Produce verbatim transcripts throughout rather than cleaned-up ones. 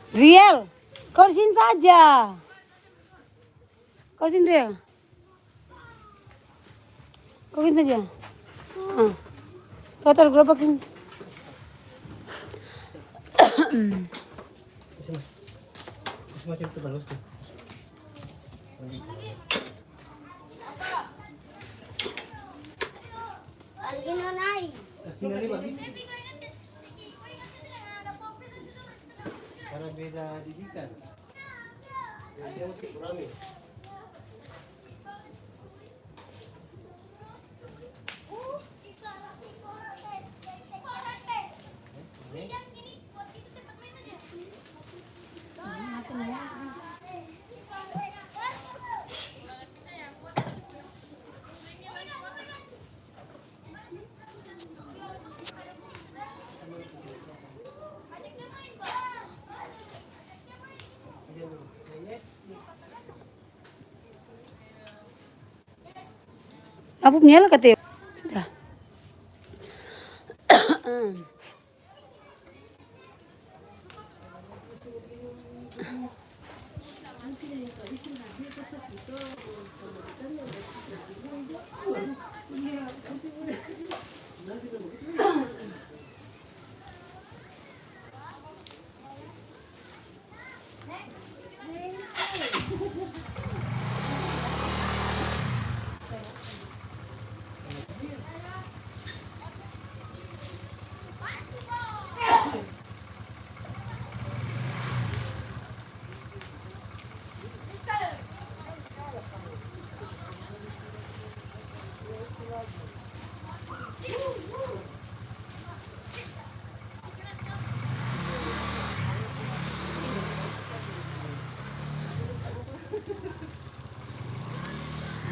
Riel, kau di sini saja. Kau sini, Riel. Kau sini saja. Ah. Kau taruh gerobak sini. Karena beda didikan. Lampu menyala kata ya? Sudah.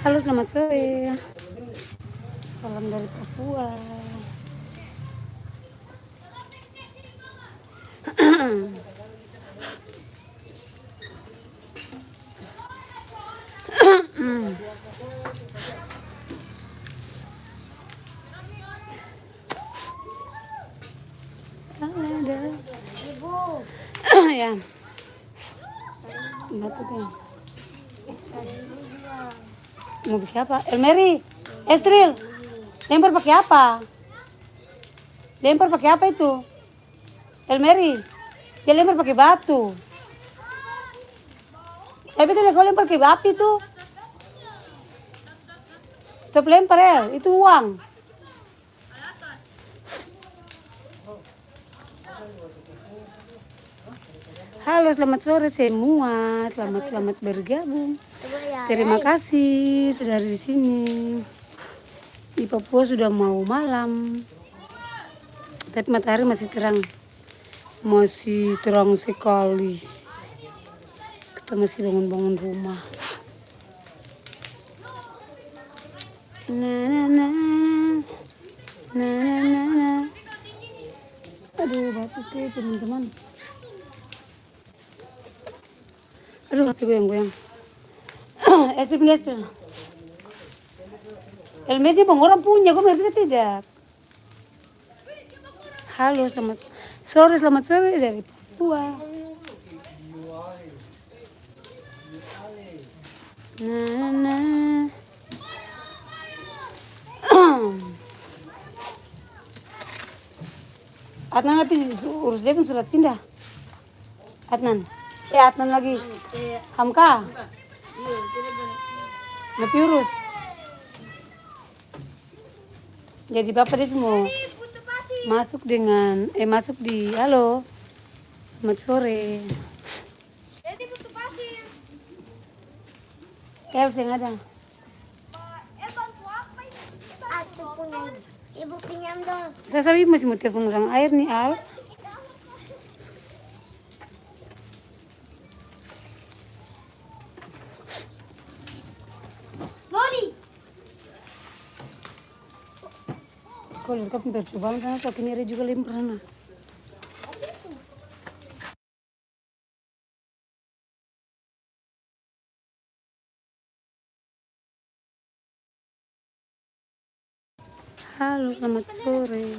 Halo, selamat sore. Salam dari Papua. Ya. Batuk ya. Mau pake apa? Elmeri, Estril, lempar pake apa? Lempar pake apa itu? Elmeri, dia lempar pake batu. Tapi beta lia kau lempar ke api tu. Stop lempar, El. Itu uang. Halo, selamat sore semua. Selamat, selamat bergabung. Terima kasih sudah ada di sini. Di Papua sudah mau malam. Tapi matahari masih terang. Masih terang sekali. Kita masih bangun-bangun rumah. Na, na, na. Na, na, na, na. Aduh, batuk e, teman-teman. Aduh, hati goyang-goyang. Estri punya, Estri. Helmetnya bang orang punya, kau ngerti tidak? Halo, selamat sore, selamat sore dari Papua. Nah, nah. Adnan, tapi urus dia pung surat pindah. Adnan. Eh, Adnan lagi. Hamka. Tapi urus. Jadi bapa dia semua masuk dengan, eh, masuk di, halo. Selamat sore. El seng ada. Ibu pinjam dong. Sasa Bibi masih mau telepon orang air nih, Al. Kau lihat, kau pung percobaan sana, kau kini ada juga lempar sana. Halo, selamat sore.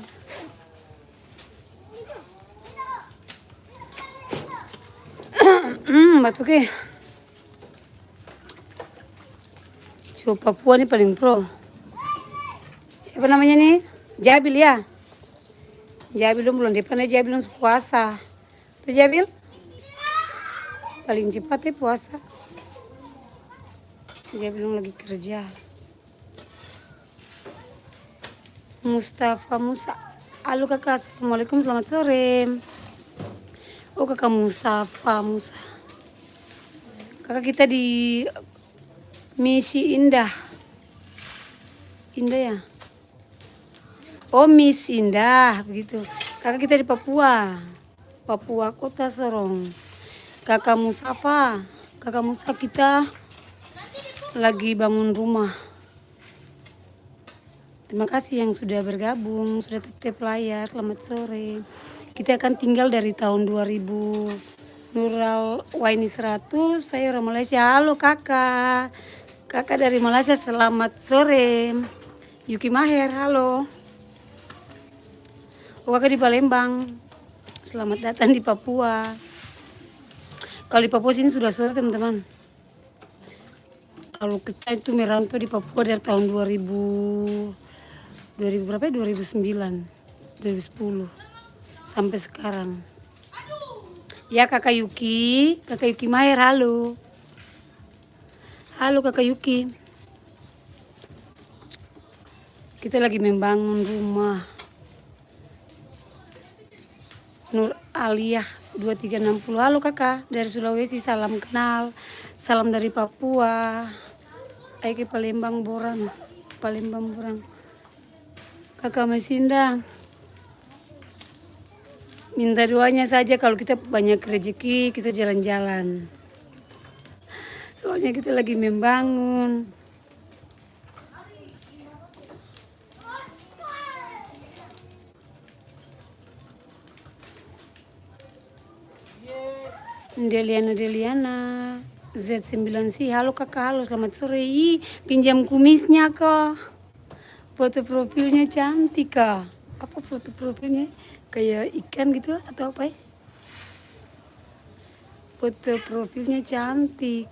Hmm, batuk e. Cowok Papua ni paling pro. Siapa namanya ni? Jabil ya? Jabil dong bulan depan ya, Jabil dong su puasa. Tuh Jabil. Paling cepat ya puasa. Jabil dong lagi kerja. Mustafa Musa. Halo kaka, assalamualaikum, selamat sore. Oh, kaka Mustafa Musa. Kaka kita di Misi Indah. Indah ya? Oh, Miss Indah, begitu. Kaka kita di Papua. Papua Kota Sorong. Kaka Musafa, kaka Musa, kita lagi bangun rumah. Terima kasih yang sudah bergabung, sudah tap-tap layar. Selamat sore. Kita akan tinggal dari tahun dua ribu. Nural Waini seratus, saya orang Malaysia. Halo kaka. Kaka dari Malaysia, selamat sore. Yuki Maher, halo. Oh, kaka di Palembang. Selamat datang di Papua. Kalo di Papua sini sudah sore, teman-teman. Kalo kita itu merantau di Papua dari tahun dua ribu, dua ribu berapa ya? Dua ribu sembilan, dua ribu sepuluh, sampe sekarang. Ya, kaka Yuki, kaka Yuki Maher, halo. Halo, kaka Yuki. Kita lagi membangun rumah. Nur Aliyah dua tiga enam puluh. Halo kaka, dari Sulawesi, salam kenal. Salam dari Papua. Ayo ke Palembang borang. Palembang borang. Kaka Masinda, minta doanya saja kalo kita banyak rejeki, kita jalan-jalan. Soalnya kita lagi membangun. Deliana, Deliana, Z sembilan C, halo kaka, halo, selamat sore. Ih, pinjam kumisnya ka. Foto profilnya cantik ka. Apa foto profilnya? Kaya ikan gitu atau apa e? Foto profilnya cantik.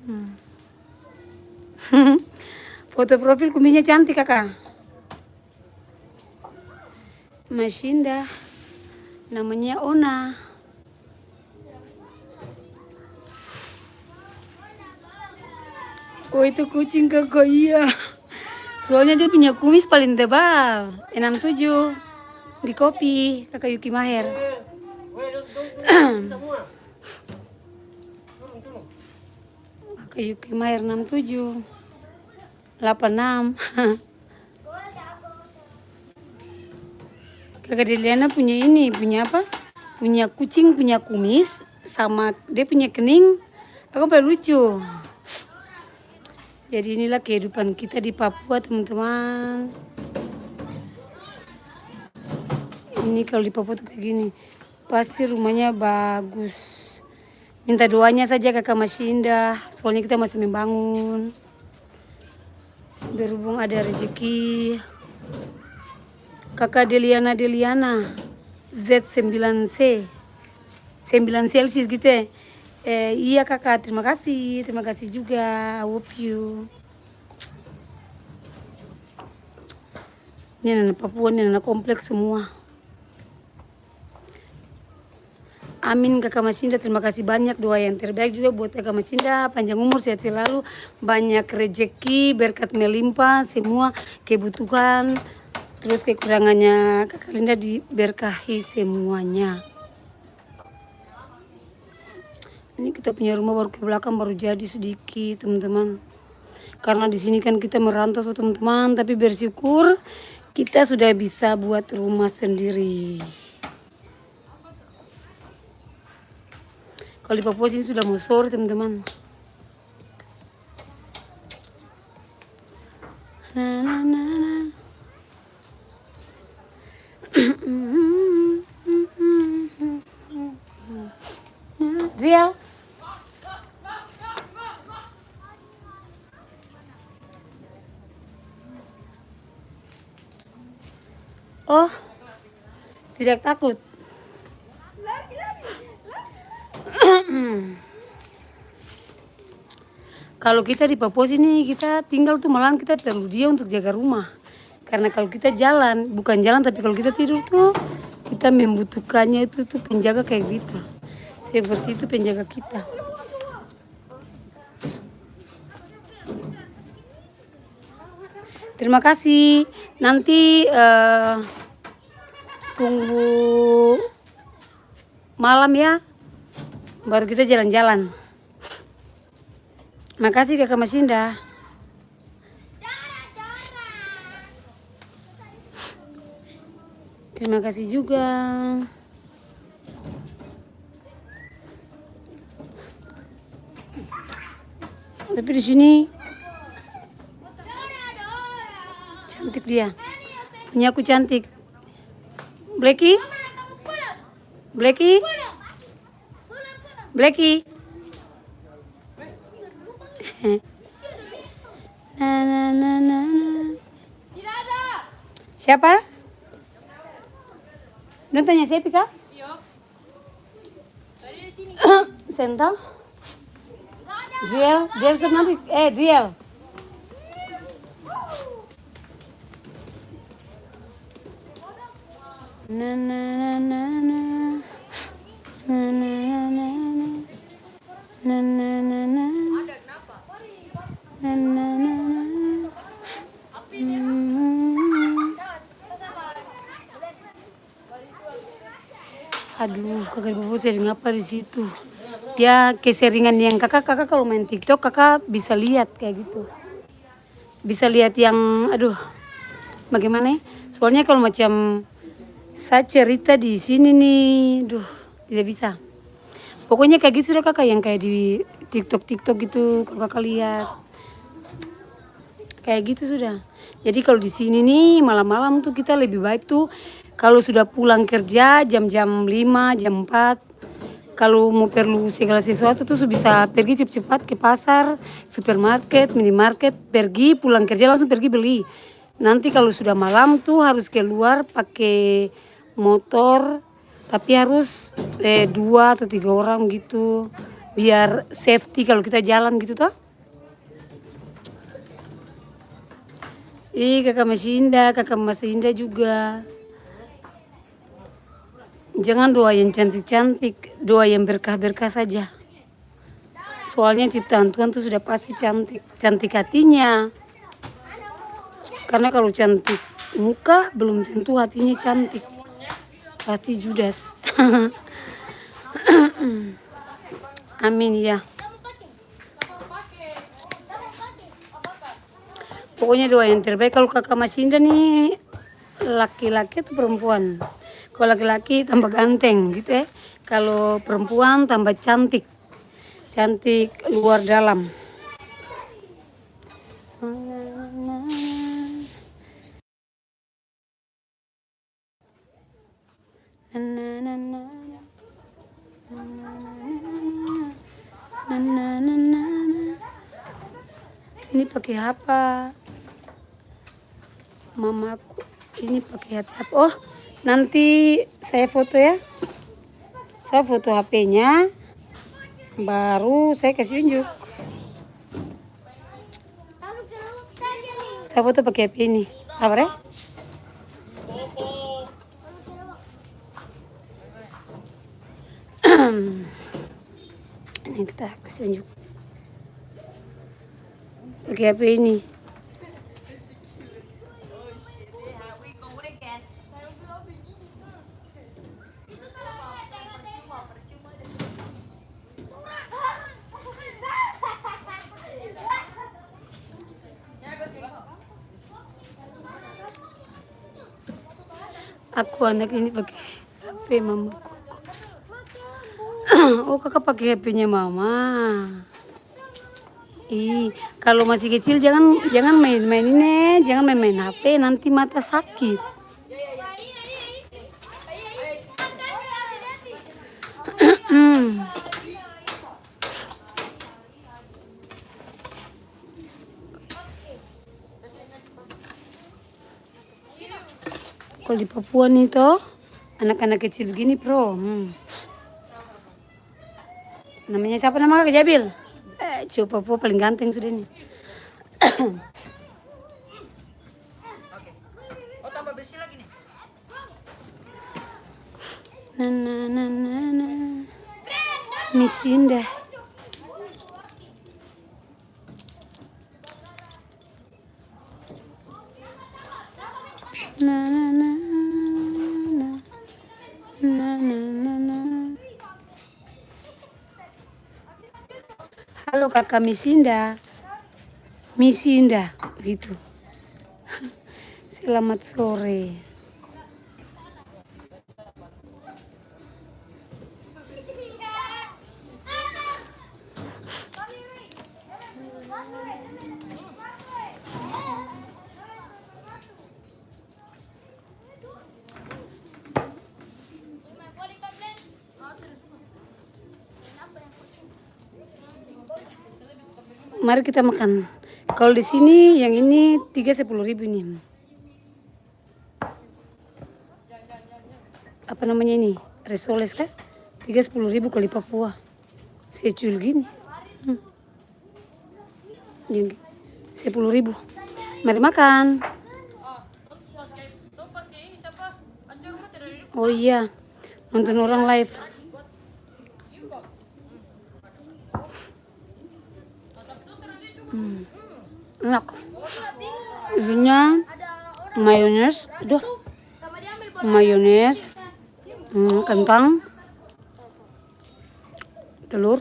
Hmm. Foto profil kumisnya cantik, kaka. Masinda, namanya Ona. Oh, itu kucing, kaka, iya. Soalnya dia punya kumis paling tebal, enam tujuh. Di kopi, kaka Yuki Maher. Kaka Yuki Maher enam tujuh, delapan enam. Kaka Deliana punya ini, punya apa? Punya kucing, punya kumis, sama dia punya kening, akang paleng lucu. Jadi inilah kehidupan kita di Papua, teman-teman. Ini kalau di Papua tuh kayak gini. Pasti rumahnya bagus. Minta doanya saja kaka Masinda, soalnya kita masih membangun. Berhubung ada rezeki. Kaka Deliana, Deliana, Z sembilan C, sembilan Celsius gitu e. Eh, iya kaka, terima kasih, terima kasih juga. I hope you. Ini anak-anak Papua, ini anak kompleks semua. Amin, kaka Masinda, terima kasih banyak, doa yang terbaik juga buat kaka Masinda, panjang umur, sehat selalu, banyak rejeki, berkat melimpah, semua kebutuhan, terus kekurangannya kaka Linda diberkahi semuanya. Ini kita punya rumah baru ke belakang, baru jadi sedikit, teman-teman. Karena di sini kan kita merantau, so, teman-teman, tapi bersyukur kita sudah bisa buat rumah sendiri. Kalau di Papua sini sudah mau sore, teman-teman. Na, na, na, na. Real. Oh, tidak takut. Kalo kita di Papua sini, kita tinggal tu malahan kita perlu dia untuk jaga rumah. Karna kalo kita jalan, bukan jalan, tapi kalo kita tidur tu, kita membutuhkannya itu tu penjaga kaya begitu. Seperti itu penjaga kita. Terima kasih. Nanti, eh, tunggu malam ya, baru kita jalan-jalan. Makasih, Kaka Masinda. Terima kasih juga. Tapi di sini cantik dia. Punya aku cantik. Blacky? Blacky? Blacky. Na, na, na, na, na. Siapa? Dong tanya Sepi ka? Seng tau. Driel, Driel su nanti, eh, Driel. Na, na, na, na, na. Na, na, na, na, na. Na, na, na, na. Na, na, na, na. Hmm. Aduh, kaka di Papua sering apa di situ? Ya, keseringan yang kaka, kaka kalo main TikTok, kaka bisa liat kaya gitu. Bisa lihat yang, aduh, bagaimana e? Soalnya kalo macam sa cerita di sini ni, duh, tidak bisa. Pokoknya kaya gitu sudah kaka, yang kaya di TikTok-TikTok gitu, kalo kaka lihat. Kaya gitu sudah. Jadi kalo di sini ni, malam-malam tu kita lebih baik tu kalo sudah pulang kerja jam-jam lima, jam empat, Kalu mo perlu segala sesuatu tu su bisa pergi cepat-cepat ke pasar, supermarket, minimarket, pergi pulang kerja langsung pergi beli. Nanti kalu sudah malam tu harus keluar pake motor, tapi harus, eh, dua atau tiga orang begitu, biar safety kalu kita jalan begitu to. Ih, kaka Masinda, kaka Masinda juga. Jangan doa yang cantik-cantik, doa yang berkah-berkah saja. Soalnya ciptaan Tuhan tu sudah pasti cantik. Cantik hatinya. Karena kalu cantik muka, belum tentu hatinya cantik. Pasti judas. Amin ya. Pokoknya doa yang terbaik. Kalu kaka Masinda ni laki-laki atau perempuan? Kalu laki-laki tambah ganteng gitu e. Kalu perempuan tambah cantik. Cantik luar dalam. Ini pake apa? Mamaku ini pake H P apa? Oh, nanti saya foto ya. Saya foto H P-nya, baru saya kasi unjuk. Sa foto pake H P ini. Sabar e. Ini kita kasi unjuk. Pake H P ini. Aku anak ini pake H P mamaku. Oh, kaka pake H P-nya mama. Ih, kalo masih kecil jangan, jangan main-main ini, jangan main-main H P, nanti mata sakit. Kalo di Papua ni to, anak-anak kecil begini pro, hmm. Namanya siapa nama Kaka Jabil? Eh, cowok Papua paling ganteng sudah nih. Na, na, na, na, na. Miss Indah. Na, na, na, na. Na, na, na, na. Halo, Kaka Miss Indah. Miss Indah, begitu. Selamat sore. Mari kita makan. Kalau di sini yang ini tiga sepuluh ribu ini. Apa namanya ini? Risoles ka? Tiga sepuluh ribu kali Papua. Secul gini. Hmm. Yang sepuluh ribu. Mari makan. Oh iya, nonton orang live. Hmm. Enak. Isinya mayones, aduh. Mayones, hmm, kentang, telur.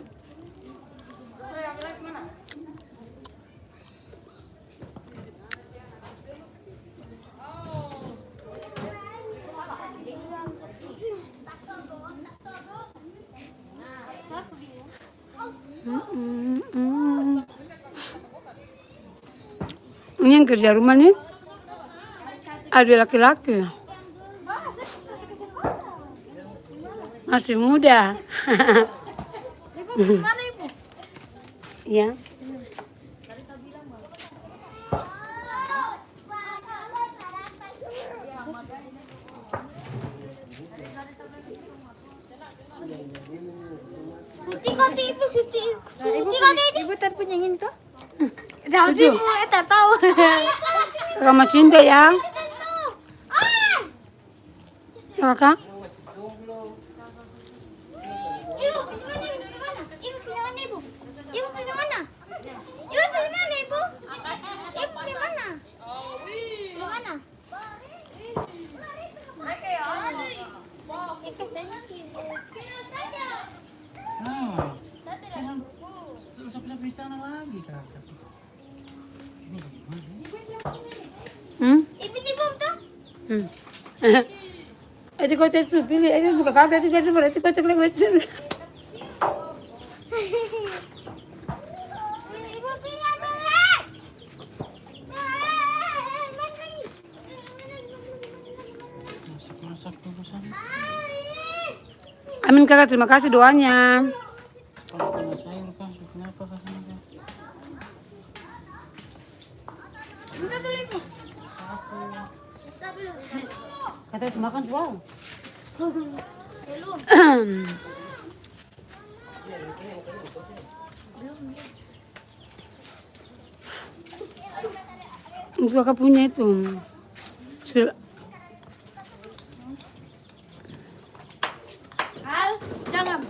Mm-mm-mm. Ini yang kerja rumah nih, ada laki-laki. Masih muda. Ibu, mana Ibu? Iya. Suti, kata ibu, Suti, Suti, kata ini. Ibu tadi punya ini tuh. Tadi ibu, eh, tak tahu. Sama cinta ya. Ya, Kakak. Ibu, punya mana, ibu? Ibu punya mana, ibu? Ibu punya mana, ibu? Ibu punya mana? Punya mana? Ah, jangan, su-, sampai, sampai di sana lagi, Kakak. Hmm? Hmm. Itu kau cek tu, pilih. Itu buka kartu, itu, itu berarti kau cek lagi, itu. Masak-masak dulu sana. Amin, Kakak, terima kasih doanya. Kalau kena sayur, Kak, kenapa, Kak, ini, Kak? Kata su makan, wow. Belum. Itu Kakak punya itu. Sil- Al, jangan.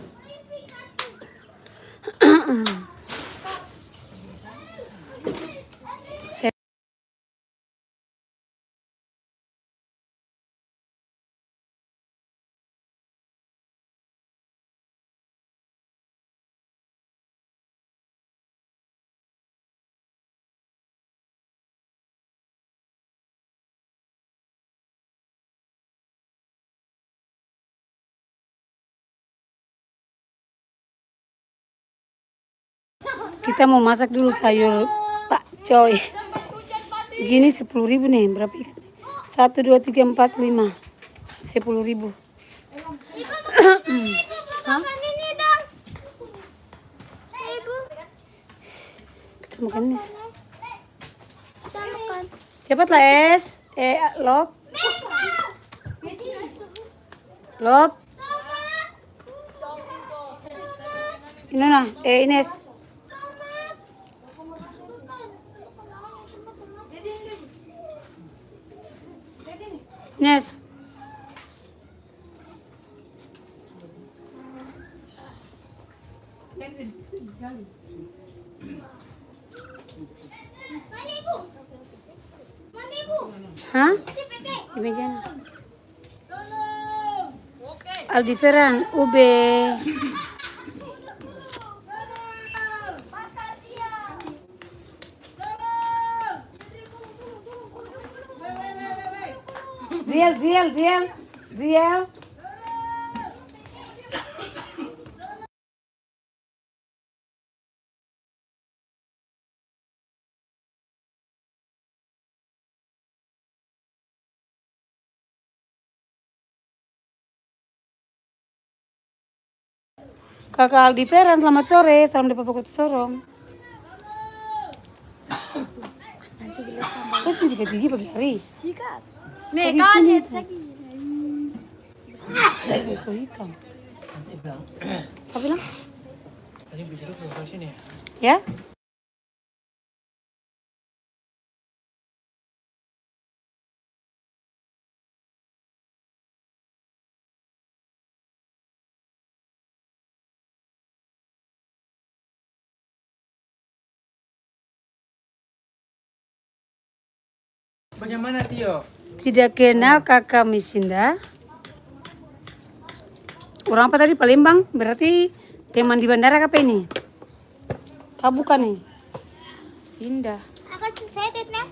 Kita mo masak dulu sayur pakcoy. Begini sepuluh ribu nih, berapa ikat nih? Satu, dua, tiga, empat, lima. Sepuluh ribu. Ibu, makan ini, Ibu, makan ini dong. Ibu. Kita makan nih. Kita makan. Cepatlah, Es. Eh, Lop. Lop. Nona, eh, Ines. Ines. Hah? Di meja na. Aldi Feran, ube. Riel, Riel, Riel, Riel. Kaka Aldi Feran, slamat sore, salam dari Papa Kota Sorong. Kau sikat gigi pagi hari? Sikat. Nih, kali itu saki. Kau hitam. Siapa bilang? Tadi bicara belum tahu sini ya? Ya? Bagaimana, Tio? Tidak kenal kaka Misinda. Orang apa tadi? Palembang? Berarti teman di bandara kapa ini? Ka bukan ni? Indah. Aku excited, nah.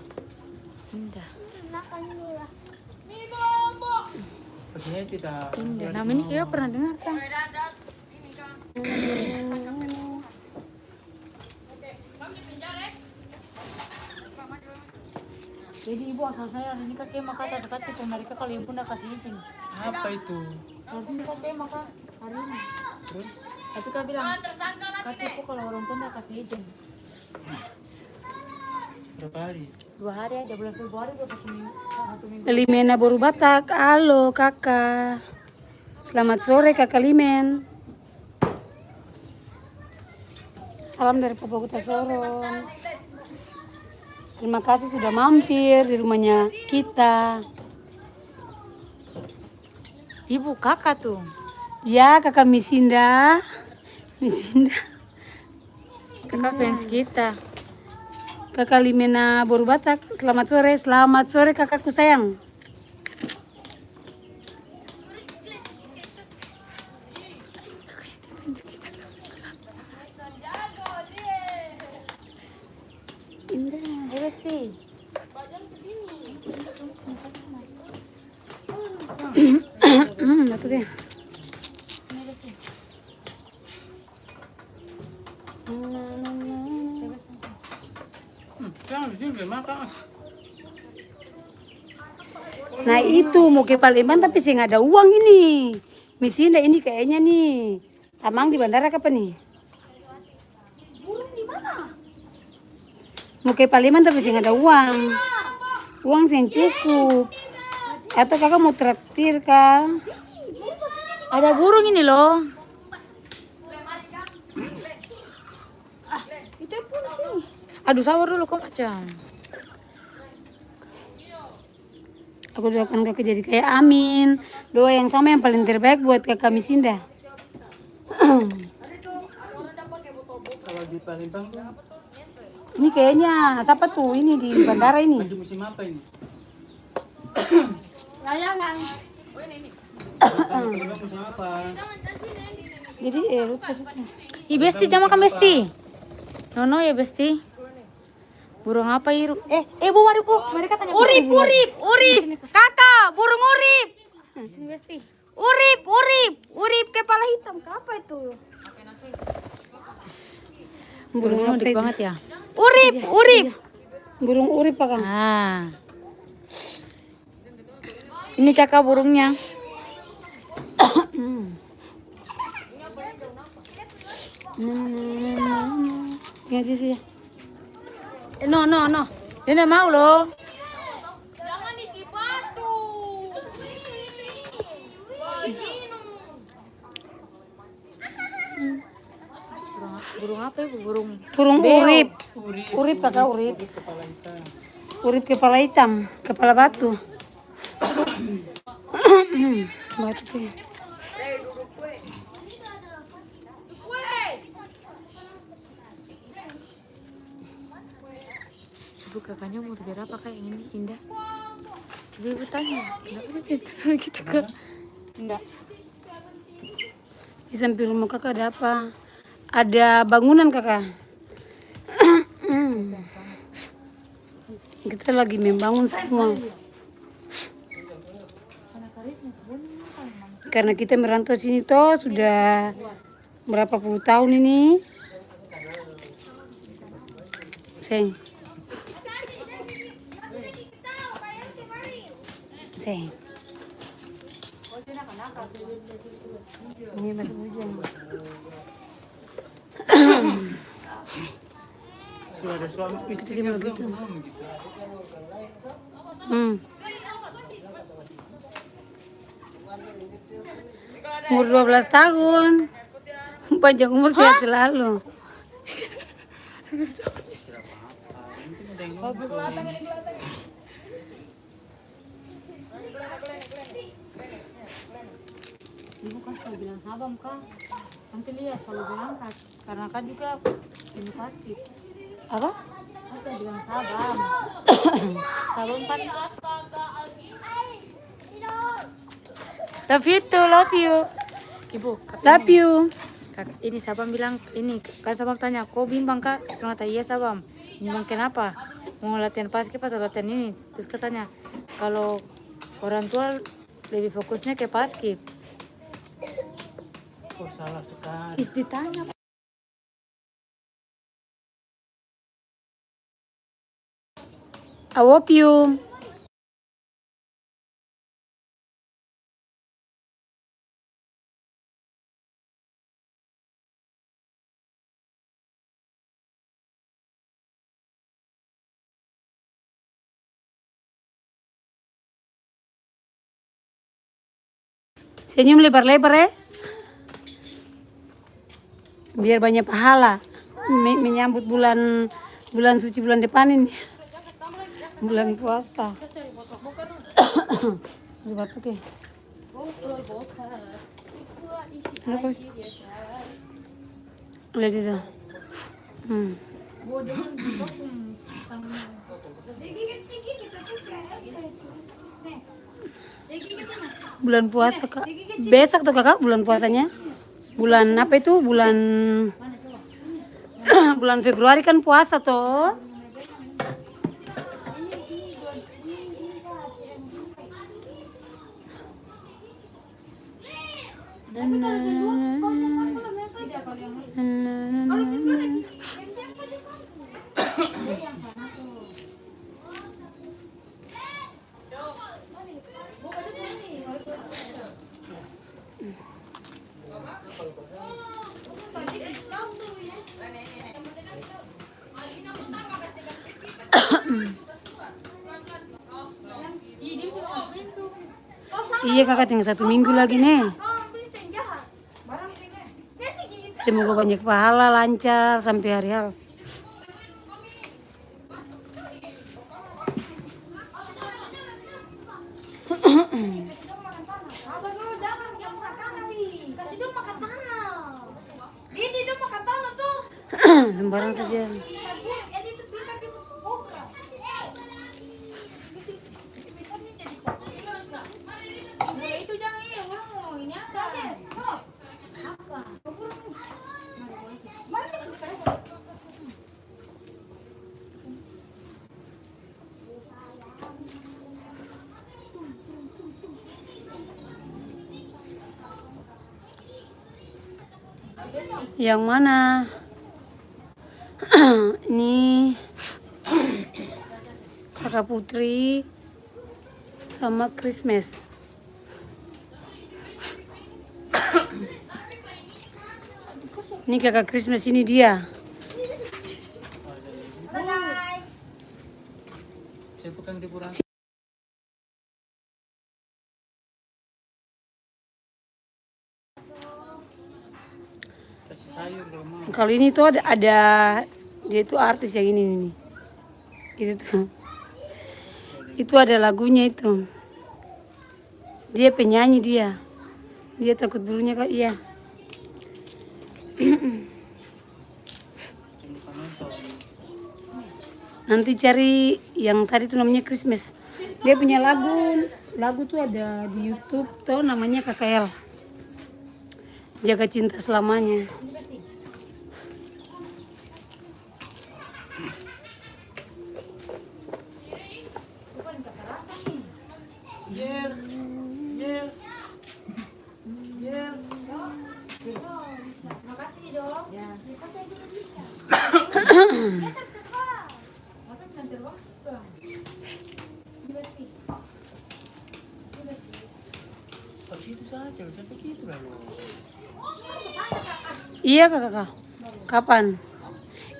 Indah. Makan dulu lah. Indah. Nama ini kita pernah dengar, kan? Jadi ibu asal saya hari ini kaka maka kata-kata pemerintah kalau yang pun kasi izin. Apa itu? Harusnya kaka maka hari ini. Terus? Tapi kaka bilang, kata kok kalau orang tua nggak kasi izin. Berapa hari? Dua hari aja, bulan Februari dia kasi minggu, satu minggu. Limena Boru Batak, halo kaka. Selamat sore kaka Limen. Salam dari Papa Kota Sorong. Terima kasih sudah mampir di rumahnya kita. Ibu kaka tuh. Ya, kaka Misinda. Misinda. Kaka fans kita. Kaka Limena Boru Batak, selamat sore, selamat sore kakaku sayang. Indah. Iya, Besti. Hmm, batuk ya. Nah, itu mo ke Palembang tapi seng ada uang ini. Misinda ini kayaknya nih. Tamang di bandara kapa nih? Mo ke Palembang tapi seng ada uang. Uang seng cukup. Atau kaka mo traktir ka? Ada burung ini loh. Aduh, sabar dulu, kau macam. Aku doakan kaka jadi kaya Amin. Doa yang sama yang paling terbaik buat kaka Misinda. Kalau di Palembang tuh. Ini kayaknya siapa tuh ini di bandara ini? Lagi musim apa ini? Layangan. Palembang musim apa? Jadi, eh, lupa sih. Ih, Besti, jang makang, Besti. Nono ya, Besti. Burung apa itu? Eh, eh, Bu, mari, Bu. Mari katanya. Urip, urip, urip. Kaka, burung urip. Sini, Besti. Urip, urip, urip kepala hitam. Apa itu? Burung apa itu? Banget ya. Urip, urip. Burung urip, Kaka. Ah. Ini kaka burungnya. Hmm. Nah, nah, nah, nah, nah. Tinggal sisi ya. Eh, no, no, no. Dia nggak mau loh. Jangan isi batu. Hmm. Burung apa itu? Burung Burung beo. Urip. Urip, kaka, urip. Urip kepala hitam, kepala batu. Batu. Ibu, kakaknya umur berapa, Kak, yang ini, Indah? Ibu, ibu tanya, kenapa dia pintar sama kita, Kak? Enggak. Di samping rumah kaka ada apa? Ada bangunan, kaka. Kita lagi membangun semua. Karena kita merantau sini to, sudah berapa puluh tahun ini. Seng. Seng. Ini masih hujan. Sudah ada suami, istri kan belum, belum gitu. Hmm. Umur dua belas tahun. Panjang umur, sehat selalu. Ibu kas tau bilang sabam ka, nanti liat kalo berangkat, karna kan juga ini pasti. Apa? Kas tau bilang sabam. Sabam kan. Love you too, love you. Ibu, kata ini. Love you. Kak, ini sabam bilang, ini kan sabam tanya, "Ko bimbang ka?" Bilang kata, "Iya sabam." Bimbang kenapa? Mau latihan paskib atau latihan ini? Terus katanya, kalau orang tua lebih fokusnya ke paskib. Kok salah sekali? Is ditanya. Awopium. Senyum lebar-lebar e, biar banya pahala me-, menyambut bulan, bulan suci bulan depan ini, bulan puasa. Batuk e. Kenapa? Lihat itu. Hmm. Bulan puasa, Kak. Besok tuh, Kakak, bulan puasanya. Bulan apa itu? Bulan, bulan Februari kan puasa, toh. Tapi kalau jam dua, kau jam delapan kalau mereka tidak paling, kalau jam dua lagi, jam dua apa jam berapa? Iya, Kaka, tinggal satu minggu lagi, ne. Semoga banyak pahala, lancar sampe hari H. Sembarang saja. Yang mana? Ini Kaka Putri sama Christmas. Ini Kaka Christmas, ini dia. Kalo ini tuh ada, ada, dia tuh artis yang ini, ini. Itu tuh. Itu ada lagunya itu. Dia penyanyi dia. Dia takut burungnya kali, iya. Nanti cari yang tadi tuh namanya Christmas. Dia punya lagu, lagu tuh ada di YouTube tuh namanya K K L. Jaga Cinta Selamanya. Iya, Kaka. Kapan?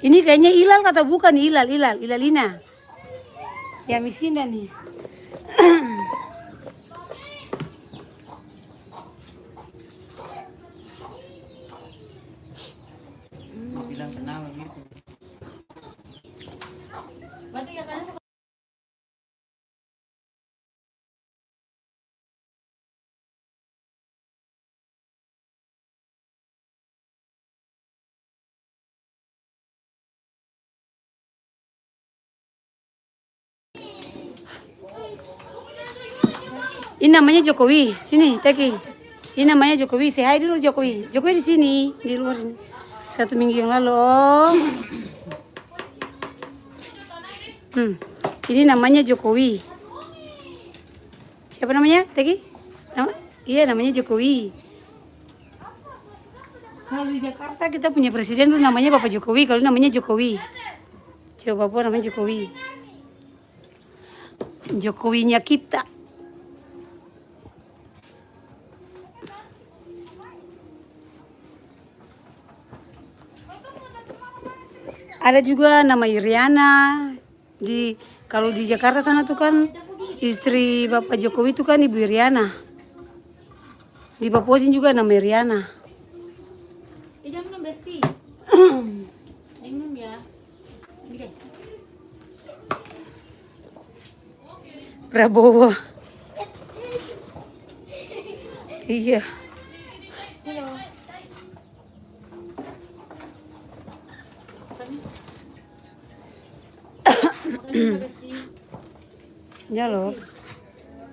Ini kayaknya Ilal kata bukan Ilal, Ilal, Ilalina. Ya, Misinda nih. Bilang kenal gitu. Ini namanya Jokowi. Sini, Teki. Ini namanya Jokowi. Say hi dulu, Jokowi. Jokowi di sini, di luar sini. Satu minggu yang lalu. Oh. Hmm. Ini namanya Jokowi. Siapa namanya, Teki? Nama, iya, namanya Jokowi. Kalau di Jakarta kita punya presiden dulu namanya Bapak Jokowi, kalau ini namanya Jokowi. Coba Papua namanya Jokowi. Jokowinya kita. Ada juga nama Iriana. Di, kalo di Jakarta sana tuh kan istri Bapak Jokowi tuh kan Ibu Iriana. Di Papua sini juga nama Iriana. Eh, jang minum, Besti. Jang minum ya. Ini deh. Prabowo. Iya. Halo. Apa nih? Makasih, Besti. Jalo.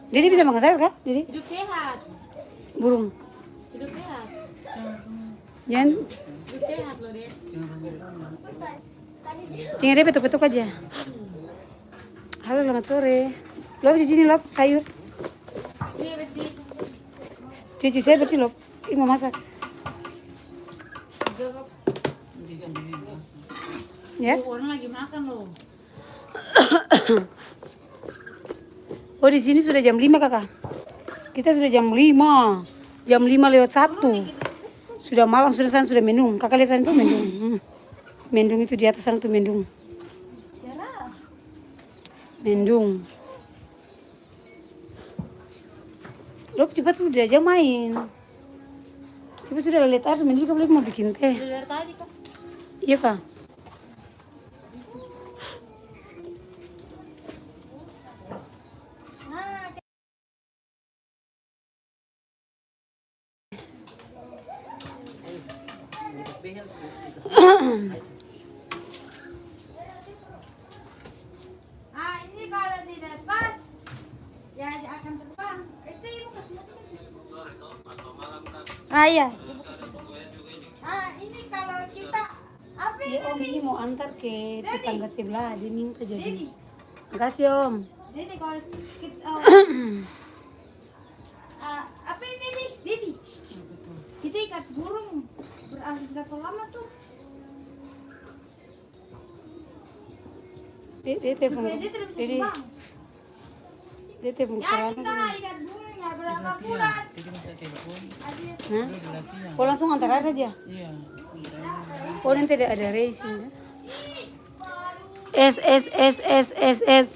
Dede bisa makan sayur ka, Dede? Hidup sehat. Burung. Hidup sehat. Jangan. Hidup sehat loh, Ded. Tinggal dia betok-betok aja. Halo, selamat sore. Lo cuci ini, lo sayur. Iya, Besti. Cuci sayur, bersih, lo. Ini mau masak. Iya, Kak. Ya? Tuh, orang lagi makan loh. Oh, di sini sudah jam lima, Kaka. Kita sudah jam lima. Jam lima lewat satu. Sudah malam, sudah sana, sudah mendung. Kaka lihat sana tuh mendung. Hmm. Mendung itu di atas sana tuh mendung. Mendung. Lo cepat sudah aja main. Cepat sudah, lihat air, mandi juga, belum mau bikin teh. Udah dari tadi, Kak. Iya, Kak. Ah, ini kalau tidak pas, ya, dia akan terbang. Itu ibu kasih masukin. Ah, iya. Ah, ini kalau kita, apa ini? Iya, Om, ini mau antar ke tetangga sebelah, dia minta jadi. Makasih, Om. Jadi kalau kita, oh, ah, apa ini, Di? Didi. Kita ikat burung berarti berapa lama tuh? Dia, dia telepon. Supaya dia tidak bisa terbang. Dia telepon. Ya, kita ikat burung ya, berapa bulan? Hah? Oh, langsung antar aja. Iya. Oh, nanti ada, ada racing, ya? S, S, S, S, S, S.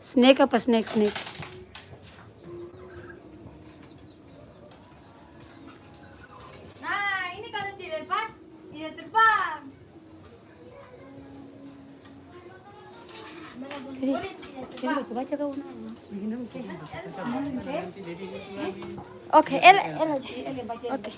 Snake apa snake, snake? Nah, ini kalau Terbang. Jadi, jadi baca-baca kau, nah. Oke, L, L aja. Oke.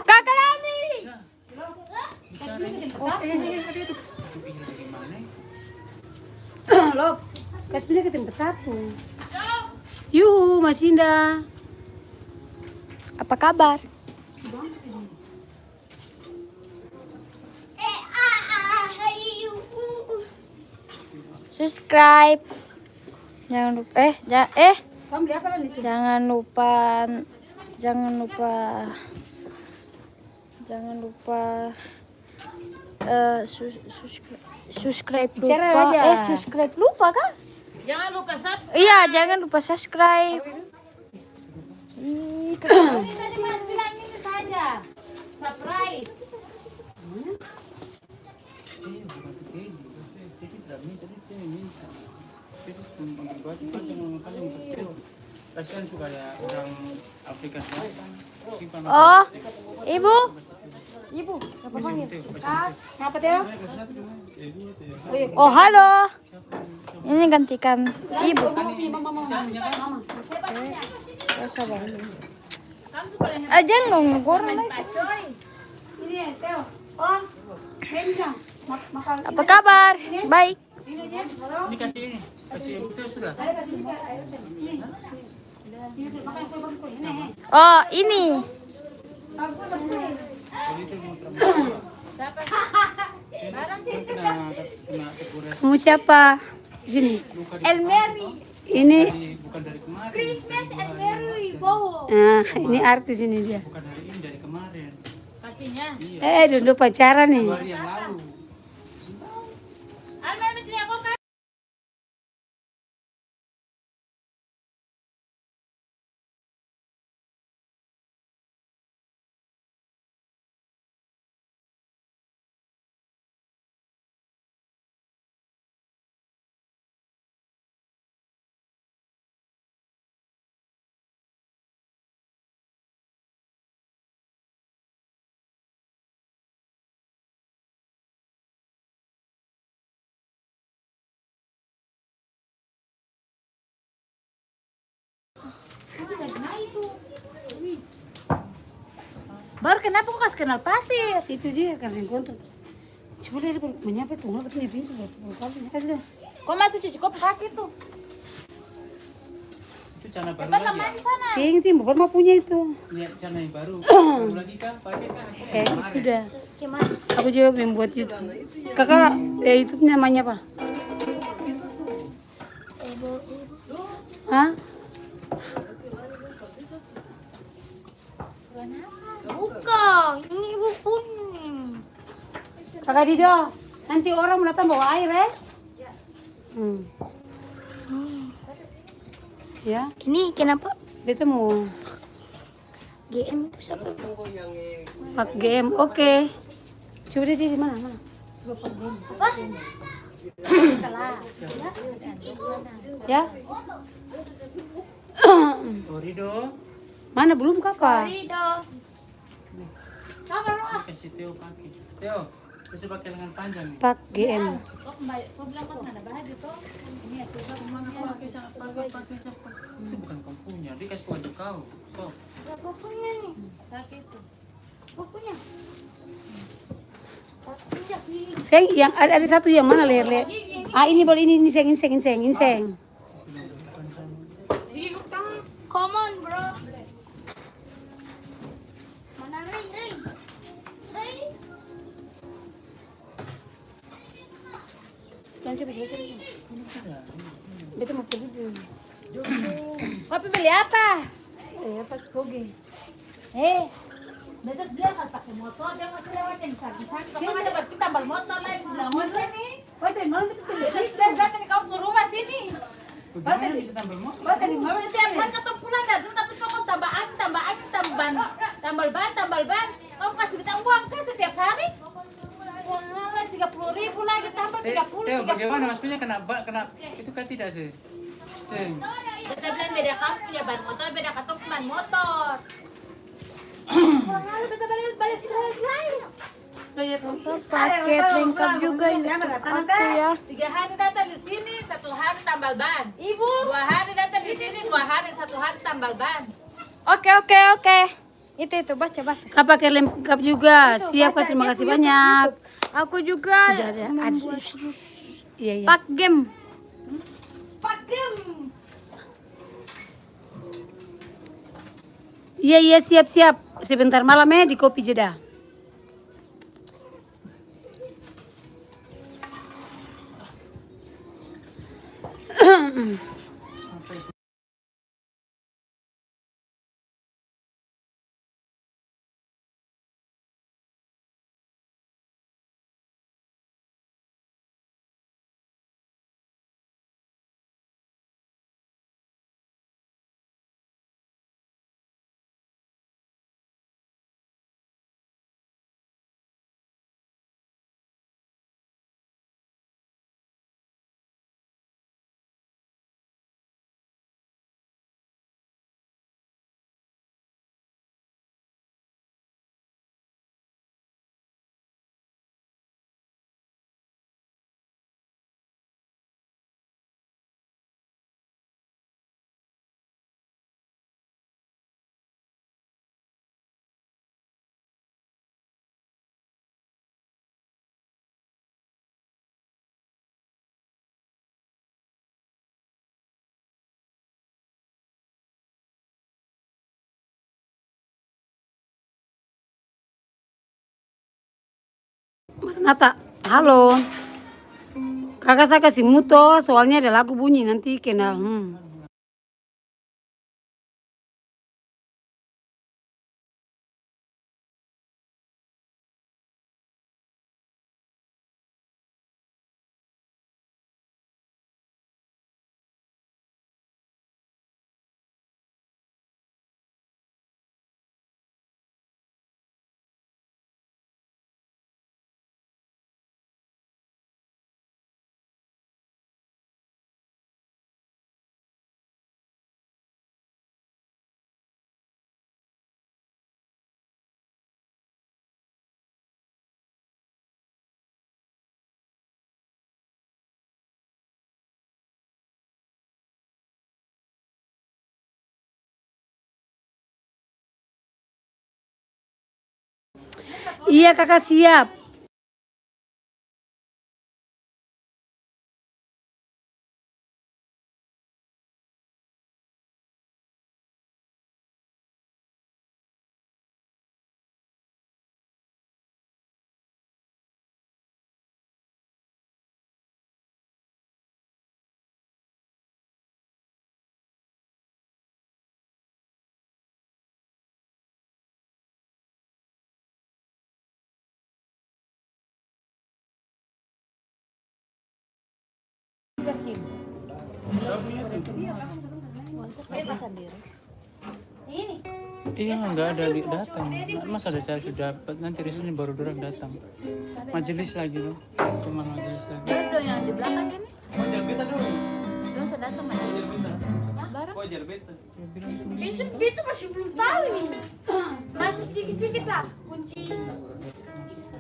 Kakak Lani! Lop, kas pinda ke tempat satu. Yuhu, Mas Indah. Apa kabar? Subscribe. Jangan lupa, eh, ja-, eh. Jangan lupa, jangan lupa. Jangan lupa, eh, sus-, subscri-, subscribe lupa. Eh, subscribe lupa kah? Jangan lupa subscribe. Iya, jangan lupa subscribe. Ih, kata tadi Mas bilang ini saja. Subscribe. Oh, ibu, ibu, napa panggil? Napa, Teo? Oh, halo. Ini gantikan ibu. Oke, sabar. Aja nggak goreng lagi. Apa kabar? Baik. Ini kasih ini, kasih itu sudah. Oh, ini. Kamu siapa? Di sini. Elmeri. Ini. Christmas Elmeri Wibowo. Nah, ini artis ini dia. Eh, dulu pacaran nih. Baru kenapa ko kas kenal pasir? Itu dia, kan seng kontrol. Coba lihat, dia manyapa itu, ngapa katong punya pinsu, berapa kali, kasih dah. Ko masuk cuci ko pung kaki tuh. Itu celana baru lagi ya? Seng, itu yang baru mau punya itu. Iya, celana yang baru. Baru lagi kah? Pakai kah? Eh, sudah. Aku juga membuat YouTube. Kakak, eh, YouTube namanya apa? Hah? Bukan, ini ibu punya. Kakak Dido, nanti orang mau datang bawa air, eh? Hmm. Ya. Ini kenapa? Beta mau G M itu siapa? Pak G M, oke. Coba dia, dia di mana? Mana? Coba Pak G M. Apa? Ya. Korido. Mana, belum kapa? Korido. Kasih Teo pake. Teo, kasih pake lengan panjang nih. Pak G M. Kau kembali, kau bilang kau ada baju tuh. Ini ya, coba. Mana kau pake sa-, pake, pake sa-, itu bukan kau punya, dia kasih baju kau. Tuh. Ya, kau punya nih. Pakai itu. Kau punya. Kau punya, nih. Seng, yang ada, ada satu yang mana, leher, leher? Ah, ini boleh, ini, ini, seng, ini, seng, ini, seng, ini, seng. Come on, bro. Mana Ray, Ray? Ray? Jangan coba-coba. Beta mau pergi dulu. Kopi beli apa? Eh, apa? Toge. Eh, beta su bilang kalo pake motor, jang kasi lewat yang samping-samping. Katong ada batu tambal motor lai, su bilang, "Oh, sini." Beta su bilang, "Beta datang di kau pung rumah sini." Beta di, beta di mana? Setiap hari katong pulang dari sana, katong toko tambal angin, tambal angin, tambal ban, tambal ban, tambal ban. Kau kasi beta uang ka setiap hari? Uang lai tiga puluh Ribu lagi tambah tiga puluh, tiga puluh. Teo, bagaimana maksudnya kena ba-, kena itu kan tidak sih? Seng. Beta bilang beda kam punya ban motor, beda katong pung ban motor. Kurang lalu beta bale, bale stres lain. Beta paket lengkap juga ini untuk aku ya. Tiga hari datang di sini, satu hari tambal ban. Ibu. Dua hari datang di sini, dua hari, satu hari tambal ban. Oke, oke, oke. Itu, itu, baca, baca. Kapa paket lengkap juga. Itu, siap, baca. Kak, terima kasih banyak. Aku juga. Iya, iya. Pak Gem. Pak Gem. Iya, iya, siap, siap. Sebentar malam, eh, di kopi jeda. Maranata, halo. Kaka sa kasi mute to, soalnya ada lagu bunyi, nanti kenal, hmm. Iya, Kaka, siap. Iya, nggak ada li-, datang. Masa ada cara su dapat, nanti di sini baru dorang datang. Majelis lagi, tuh. Teman majelis lagi. Ada yang di belakang ini. Dong su datang, majelis. Baru. Dia bilang sendiri. Besok beta masih belum tahu nih. Masih sedikit-sedikit lah. Kunci.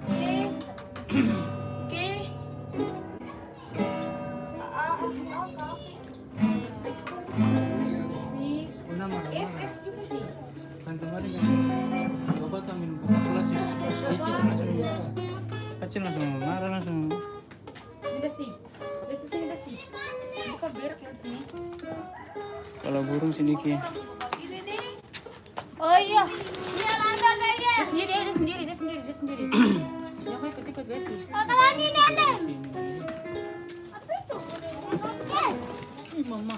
Oke. Oke. A, A, A, A, A. F, F juga sih. Kan kemarin kan, bapak kan minum Coca-Cola sih, sedikit langsung. Kacil langsung marah langsung. Ini pasti. Besti sini, Besti. Buka berak yang sini. Kalau burung sedikit. Ini nih. Oh iya. Iya, ada, ada, iya. Dia sendiri, dia sendiri, dia sendiri, dia sendiri. Yang mau ikut-ikut Besti. Oh, kalau ini, ini ada. Apa itu? Ih, mama.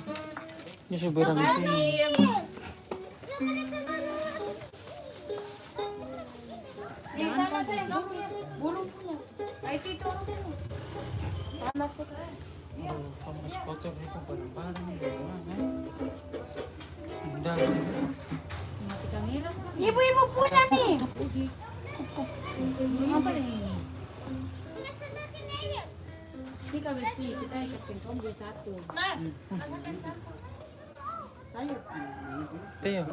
Ini seberang di sini. Yang sana, sayang, kamu lihat itu. Burung punya. Nah, itu, itu orang punya. Panas tuh. Aduh, panas, kotor itu barang-barang di rumah, eh. Dalam. Ibu-ibu punya nih. Apa ini? Ini K B S T, kita ikat kentong jadi satu. Mas, Teo.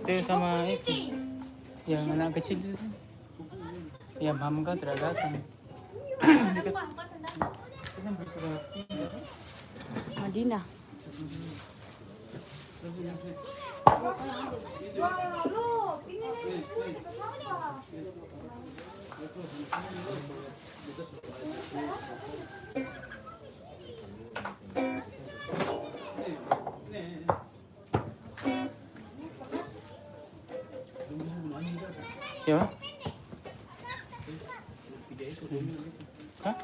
Teo sama itu. Yang anak kecil itu. Yang Hamka tidak datang. Madinah. Siapa? Hah?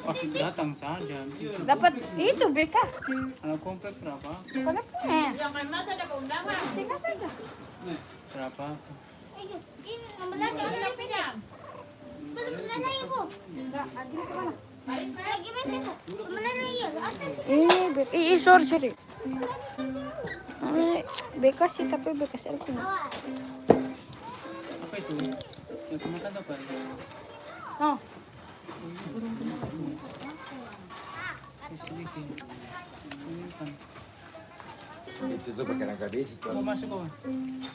Masih datang saja. Dapat itu, B K. Anak komplek berapa? Bukan punya. Tinggal saja. Berapa? Ini, ih, ih, sorry, sorry. Eh, B K sih, tapi B K S L punya. Apa itu? Yang kemakan apa? Oh. Ini kan. Itu tuh pakai rangka besi, tuh. Mau masuk, Om?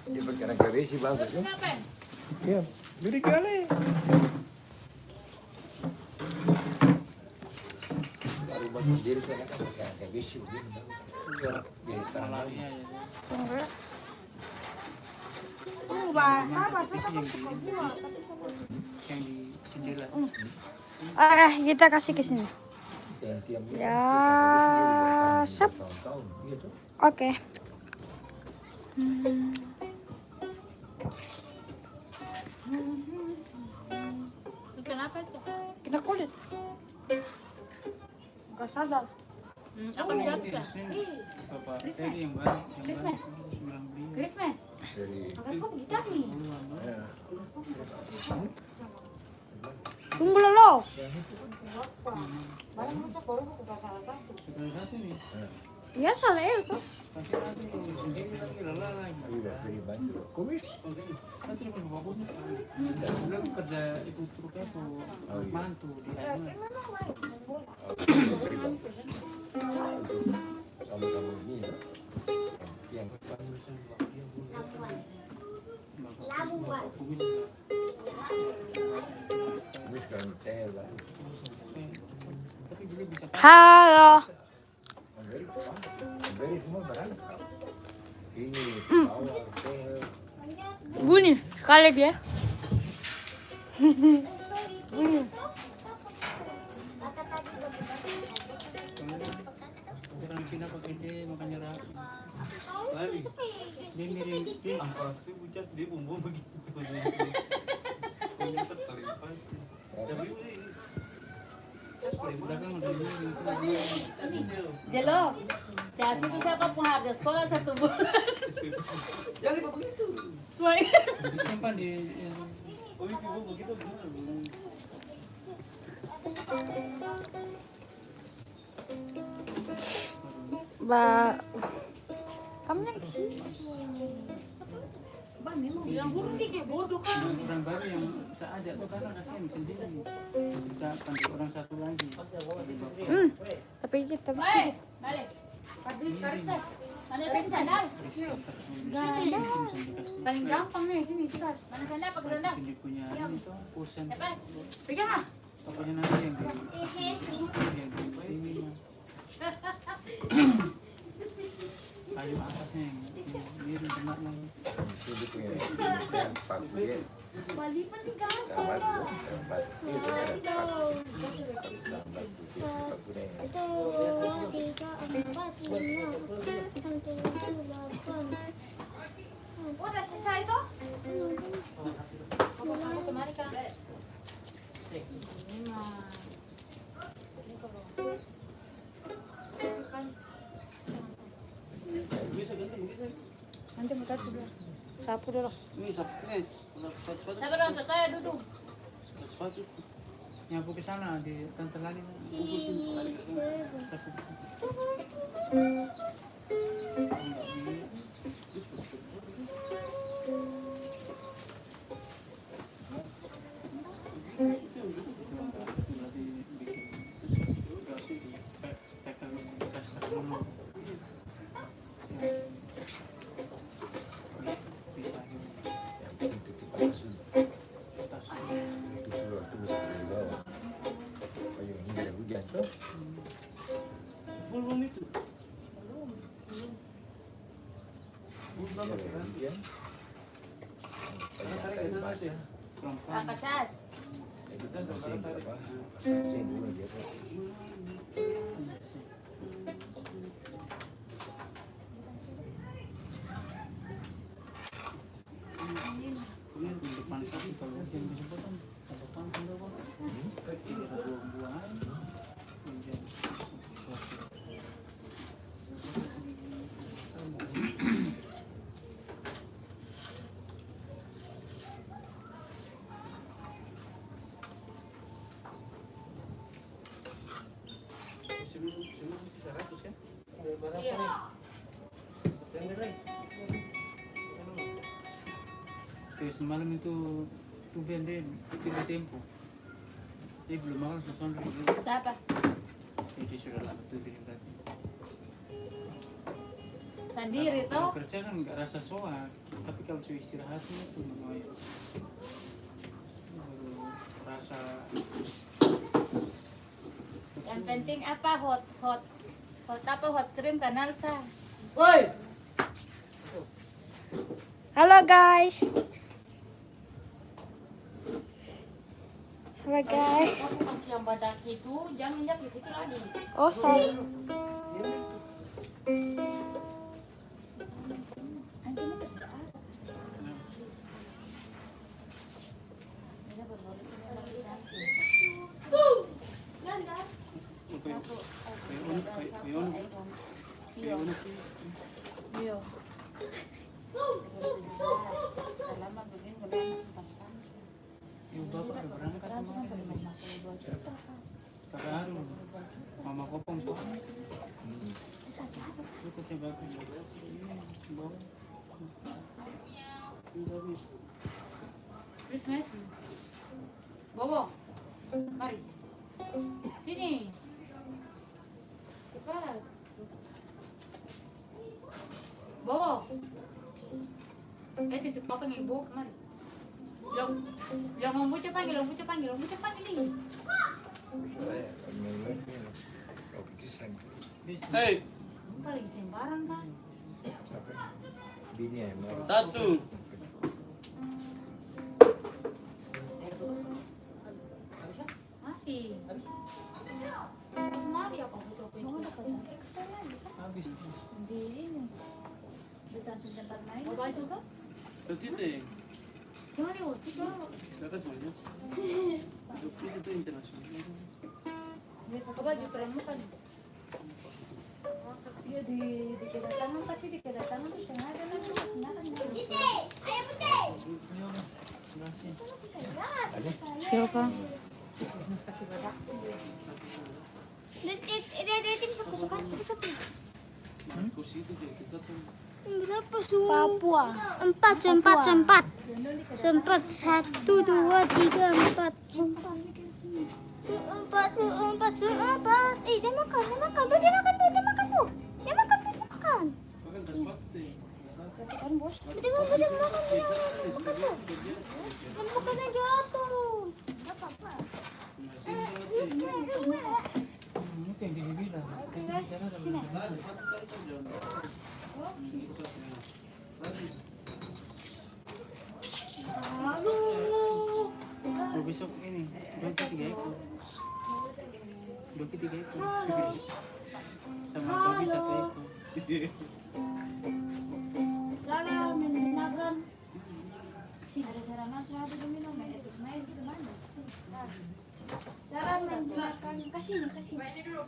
Dia pakai rangka besi, bagus, ya? Iya, jadi jual, eh. Baru buat sendiri, kan, pakai rangka besi, begini, bagus. Iya. Jadi, tangan. Iya, iya. Enggak. Yang di, yang di jendela. Eh, kita kasih ke sini. Ya, sep. Oke. Hmm. Kenapa itu? Kena kulit. Nggak sadar. Hmm, apa yang ganti? Ih. Christmas. Christmas. Angkat kok kita nih. Iya. Tunggu dolo. Ya, salah ya, tuh. Halo. Bunyi sekali dia. Bunyi. Orang Cina pakai dia makanya rapi. Dia mirip, dia angkara seribu cas, dia bumbu begitu. Tapi ini cas paling mahal. Jelo, cas itu siapa pung harga sekolah satu bulan? Jangan begitu. Disimpan di, oh, itu begitu. Ba, kamu yang kesini. Ba, memang bilang burung dia kayak bodoh kan. Orang baru yang saya ajak tuh, karena kasihan sendiri. Bisa panggil orang satu lagi. Hmm, tapi kita bisa. Balik. Kasih, kasih, kasih. Mana kasih sandal? Nggak ada. Paling gampang nih, sini, cepat. Mana sandal, pakai sandal? Ini punya ini tuh, kusen. Pegang ah. Pokoknya nanti yang di, yang di ini mah. Kayu atasnya yang, yang miring kena lagi. Itu dia punya, yang paku dia. Balipan tiga. Gambar tuh, gambar. Iya, gambar. Gambar putih, paku deh. Itu, dua, tiga, empat, lima, enam, tujuh, delapan. Udah selesai tuh? Kemari, Kak. Nanti mau kasih dulu. Sapu dulu. Ini sapu, ini sapu, sapu, sapu. Sapu dong, Kak, duduk. Sapu, sapu. Nyapu ke sana, di Tante Lani. Sapu. Full belum itu? Belum, belum. Full belum, masih nanti. Angkat atas. Semua, semua musti seratus, kan? Iya. Oke, semalam itu tumben dia pikir di tempo. Dia belum makan, su sonde dulu. Siapa? Jadi sudah lama tuh ini berarti. Sandiri, kalau, kalau toh? Kerja kan nggak rasa soal, tapi kalau su istirahat itu menuai. Baru rasa. Yang penting apa, hot, hot, hot apa, hot cream kanal sa. Woi. Halo, guys. Halo, guys. Yang badak itu, jangan injak di situ lagi. Oh, sorry. Iyo. Iyo, bapa ada berangkat kemarin. Kaka Arul, mama Kopong to. Cukup ya, bagus. Bawa. Terus, Mas. Bobo, mari. Sini. Cepat. Bobo. Eh, tutup apa nih, Bo? Mari. Bilang, bilang Om Bucu panggil, Om Bucu panggil, Om Bucu panggil ini. Hei. Ini paling sembarang, kan? Satu. Mati. Mari apa foto apa itu? Habis. Di ini. Di samping tempat main. Apa itu, Kak? Kecil deh. Jangan lewat situ. Siapa semuanya? Itu, itu tuh internasional. Apa baju pramuka nih? Iya, di, di kedatangan, tapi di kedatangan tuh sengaja kan, tuh, nah, kan, Siapa? Dia, dia, dia, dia bisa masuk, masuk. Hmm? Berapa, Su? Papua. Empat, Su, empat, Su, empat. Su, empat. Satu, dua, tiga, empat. Su, empat. Su, empat, Su, empat, Su, empat. Eh, dia makan, dia makan. Tuh, dia makan, tuh, dia makan, tuh. Dia makan, tuh, dia makan. Dia makan, tuh, dia makan, tuh. Dia makan, tuh. Dia makan, tuh. Nggak apa-apa. Eh, eh, eh, eh. Oh, besok ini, doki tiga ekor. Doki tiga ekor. Sama babi satu ekor. Cara menjinakkan. Sini ada cara masuk, ada minum, ya, terus main gitu, mana? Nah. Cara menjinakkan, kasih nih, kasih.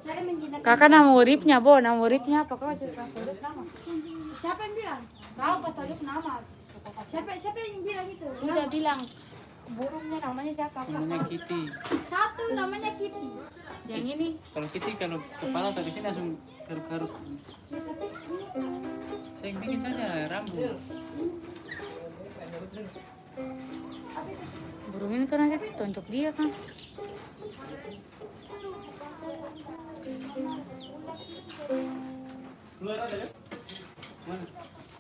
Cara menjinakkan. Kaka nama uripnya, Bo? Nama uripnya apa? Kau aja, Kak. Urip nama. Siapa yang bilang? Kau pas tajuk nama. Siapa, siapa yang bilang itu? Sudah bilang. Burungnya namanya siapa? Namanya Kitty. Satu namanya Kitty. Yang ini? Kalau Kitty, kalau kepala tapi sini langsung karuk-karuk. Saya bikin saja rambut. Burung ini tuh nanti toncok dia kan. Keluar ada ya? Mana?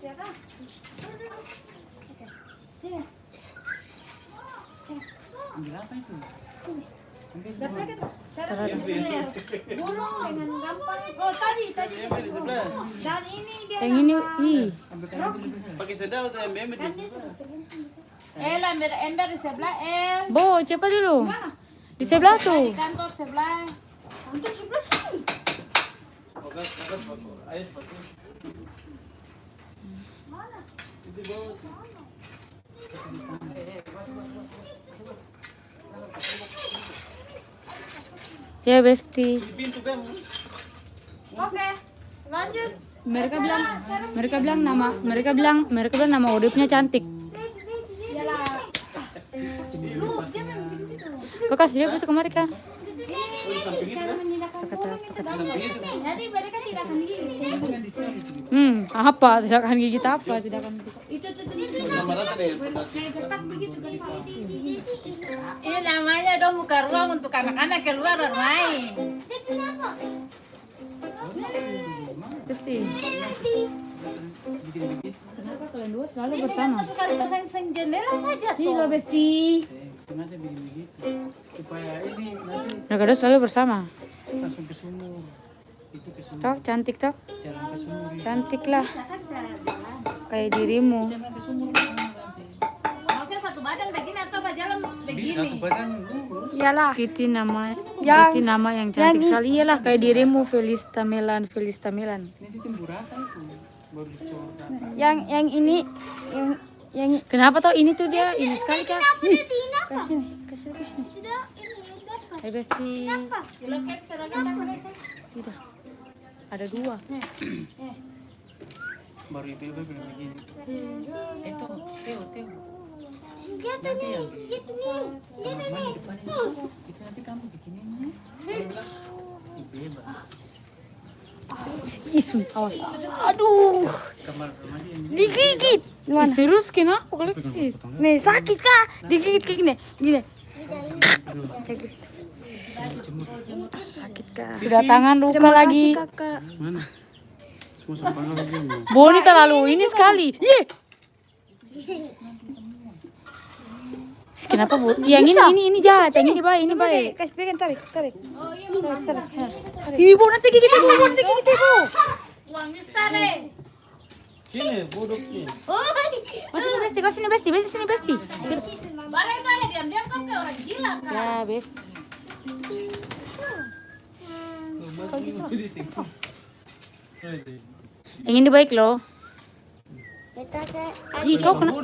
Siapa? Oke. Sini. Ambil apa itu? Ambil. Dapat lagi tuh. Cara ambil. Burung dengan gampang. Oh, tadi, tadi. Ambil di sebelah. Dan ini dia. Yang ini, ih. Ambil, ambil, ambil. Pakai sendal tuh, ambil, ambil. Ganti tuh. El, ember, ember di sebelah, El. Bo, cepat dulu. Di mana? Di sebelah tuh. Di kantor sebelah. Kantor sebelah sini. Bagas, bagas, bagus. Ayo, sepatu. Mana? Itu di bawah. Ya, Besti. Oke, lanjut. Mereka bilang, mereka bilang nama, mereka bilang, mereka bilang nama Odepnya cantik. Iyalah. Lu, dia main begitu. Kau kasih dia itu kemari, Kak. Kata, kata. Jadi mereka tidak akan gigit. Hmm, apa? Tidak akan gigit apa? Tidak akan gigit. Itu tuh, tuh, tuh, tuh. Kayak gertak begitu, gertak. Ini namanya dong buka ruang untuk anak-anak keluar bermain. Pasti. Kenapa kalian dua selalu bersama? Satu kali pasang jendela saja, toh. Besti. Sengaja bikin begitu. Supaya ini nanti. Mereka dua selalu bersama. Langsung ke sumur. Toh, cantik toh? Cantik lah. Kayak dirimu. Maksudnya satu badan begini atau bajalan begini? Iyalah. Kitty nama, yang, Kitty nama yang cantik sekali. Iyalah, kayak dirimu, Felista Melan, Felista Melan. Yang, yang ini, yang, yang i- Kenapa toh ini tuh dia, ini sekali kah? Kasih sini, kasih, kasih sini. Hai, Besti. Tidak. Ada dua. Baru ibu-ibu bilang begini. Eh, tuh, Teo, Teo. Senjata nih, senjata nih. Itu nanti kamu bikin ini. Ibu-ibu. Isu, awas. Aduh. Digigit. Ih, serius, kenapa kali? Nih, sakit kah? Digigit kayak gini. Gini. Kayak gitu. Sakit, Kak. Sudah tangan luka lagi. Terima kasih, Kakak. Mana? Cuma sampah lagi. Boni terlalu ini sekali. Ye. Kenapa, Bu? Yang ini, ini, ini jahat, yang ini baik, ini baik. Kasih pegang, tarik, tarik. Tarik, tarik. Ibu, nanti gigit ibu, nanti gigit ibu. Sini, bodoh sini. Kau sini, Besti, kau sini, Besti, Besti, sini, Besti. Barang itu ada diam-diam, kau kayak orang gila, Kak. Ya, Besti. Kau bisa. Yang ini baik loh. Ih, kau kena.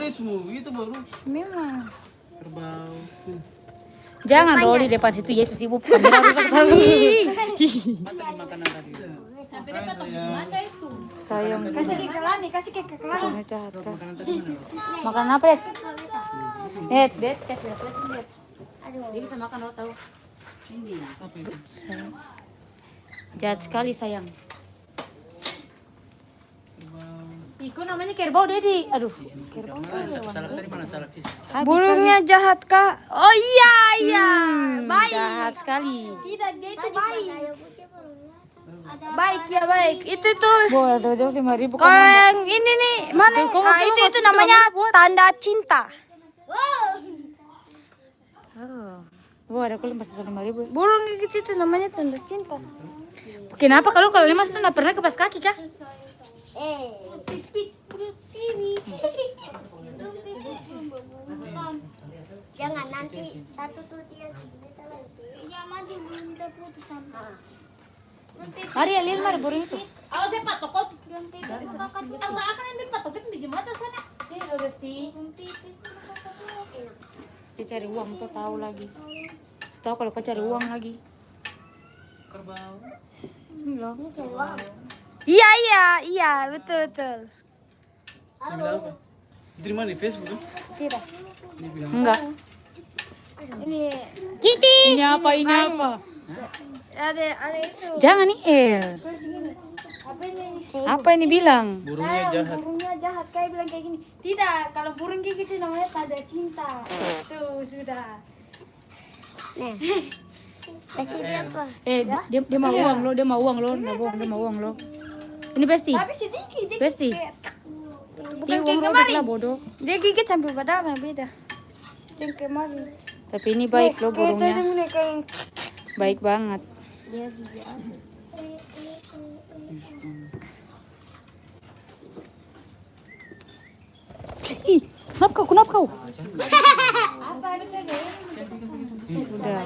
Memang. Kerbau. Jangan dong di depan situ, Yesus, ibu kamera rusak. Ih. Sayang. Kasih ke Kelani, kasih ke Kelani. Kurang jahat, Kak. Makanan apa, Det? Det, Det, kasih lihat, lihat. Dia bisa makan, lo tahu. Sayang. Jahat sekali, sayang. Iko namanya kerbau, Dedi. Aduh, kerbau tuh hewan. Burungnya jahat, Kak. Oh iya, iya. Baik. Jahat sekali. Tidak, dia itu baik. Baik, ya, baik. Itu tuh. Bo, ada jauh lima ribu. Kalau yang ini nih, mana? Ah, itu, itu namanya tanda cinta. Oh. Wah, ada kulit masih satu lima ribu. Burung gigit itu namanya tanda cinta. Kenapa kalau, kalau lemas itu nggak pernah ke pas kaki kah? Eh. Jangan, nanti satu tuh dia. Iya, maju, belum terputus sampai. Mari, Lil, mari, burung itu. Awas, saya patok kau. Tangga akan nanti patok itu di jembatan sana. Sini, Besti. Dia cari uang, tuh tahu lagi. Tahu kalau kau cari uang lagi. Kerbau. Iya, iya, iya, betul, betul. Dia bilang apa? Itu di mana? Di Facebook, kan? Tidak. Dia bilang, enggak. Ini. Ini apa? Ini apa? Ada, ada itu. Jangan, Niel. Terus gini. Apa ini? Apa ini bilang? Burungnya jahat. Burungnya jahat. Kayak bilang kayak gini. Tidak, kalau burung gigit itu namanya tanda cinta. Tuh, sudah. Nah. Kasih dia apa? Eh, dia, dia mau uang lo, dia mau uang lo, dia mau uang, dia mau uang lo. Ini Besti. Tapi sedikit, dia Besti. Bukan kayak kemarin. Dia gigit sampai badarah, beda. Yang kemarin. Tapi ini baik loh burungnya. Baik banget. Dia gigit apa? Ih, kenapa kau? Kenapa kau? Udah.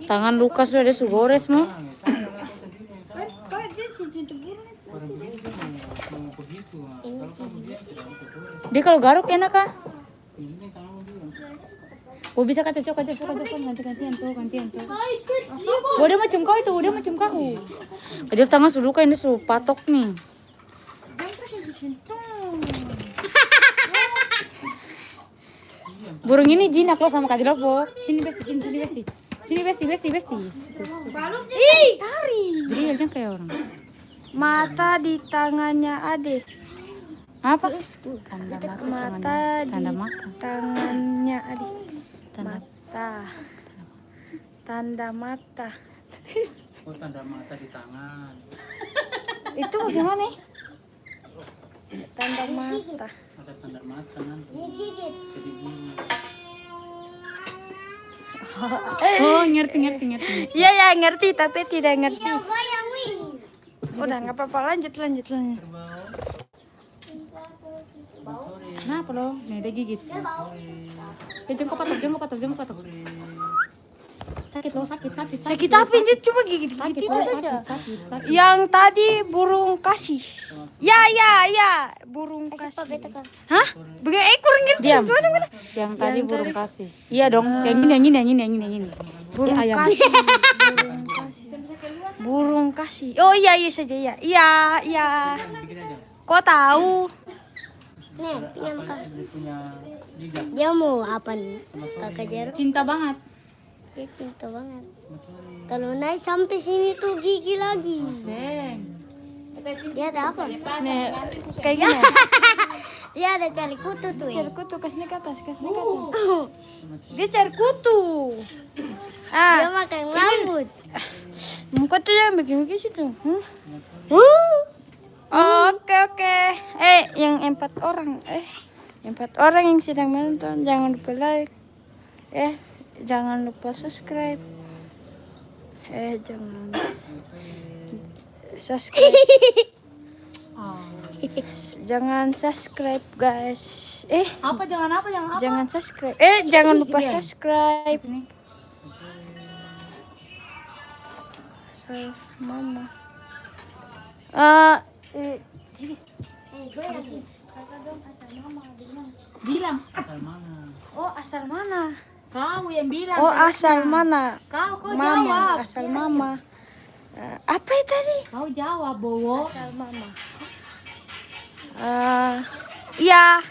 Tangan luka sudah, dia su gores mo. Dia kalau garuk enak ka? Oh, bisa kata cok, kata cok, kata cok, ganti, gantian tuh, gantian tuh. Oh, dia macam kau itu, dia macam kau. Dia tangan su luka, ini su patok nih. Burung ini jinak loh sama Kak Jelopo. Sini Besti, sini, sini Besti. Sini Besti, Besti, Besti. Ih, tari. Real jang kayak orang. Mata di tangannya Ade. Apa? Tanda mata, tanda mata di tangannya Ade. Tanda mata. Tanda mata. Oh, tanda mata di tangan. Itu bagaimana? Tanda mata. Ada tanda mata, kan? Jadi gini. Oh, ngerti, ngerti, ngerti, ngerti. Iya, iya, ngerti, tapi tidak ngerti. Udah, nggak apa-apa, lanjut, lanjut, lanjut. Kenapa lo? Nih, dia gigit. Eh, jengkok patok, jengkok patok, jengkok patok. Sakit lo, sakit, sakit, sakit. Sakit apa ini? Cuma gigit-gigit itu saja. Sakit, sakit, sakit. Yang tadi burung kasih. Ya, ya, ya, burung kasih. Hah? Bagaimana? Eh, kurang ngerti. Diam. Gimana, gimana? Yang tadi burung kasih. Iya dong. Yang ini, yang ini, yang ini, yang ini, yang ini. Burung kasih. Burung kasih. Burung kasih. Oh, iya, iya saja, iya. Iya, iya. Ko tahu? Nih, pinjam, Kak. Dia mau apa nih, Kakak Jero? Cinta banget. Dia cinta banget. Kalau naik sampai sini tuh gigi lagi. Seng. Dia ada apa? Nih, kayak gini. Dia ada cari kutu tuh, eh. Cari kutu, kasih naik ke atas, kasih naik ke atas. Dia cari kutu. Ah, dia makan rambut. Muka tuh jangan bikin-bikin situ. Hmm? Oke, oke. Eh, yang empat orang, eh, empat orang yang sedang menonton, jangan lupa like. Eh, jangan lupa subscribe. Eh, jangan subscribe. Jangan subscribe, guys. Eh, apa? Jangan apa? Jangan apa? Jangan subscribe. Eh, jangan lupa subscribe. Sini. Asal mama. Eh, eh, bilang. Asal mana? Oh, asal mana? Kau yang bilang. Oh, asal mana? Kau, kau jawab. Asal mama. Eh, apa itu tadi? Kau jawab, Bowo. Asal mama. Eh, iya.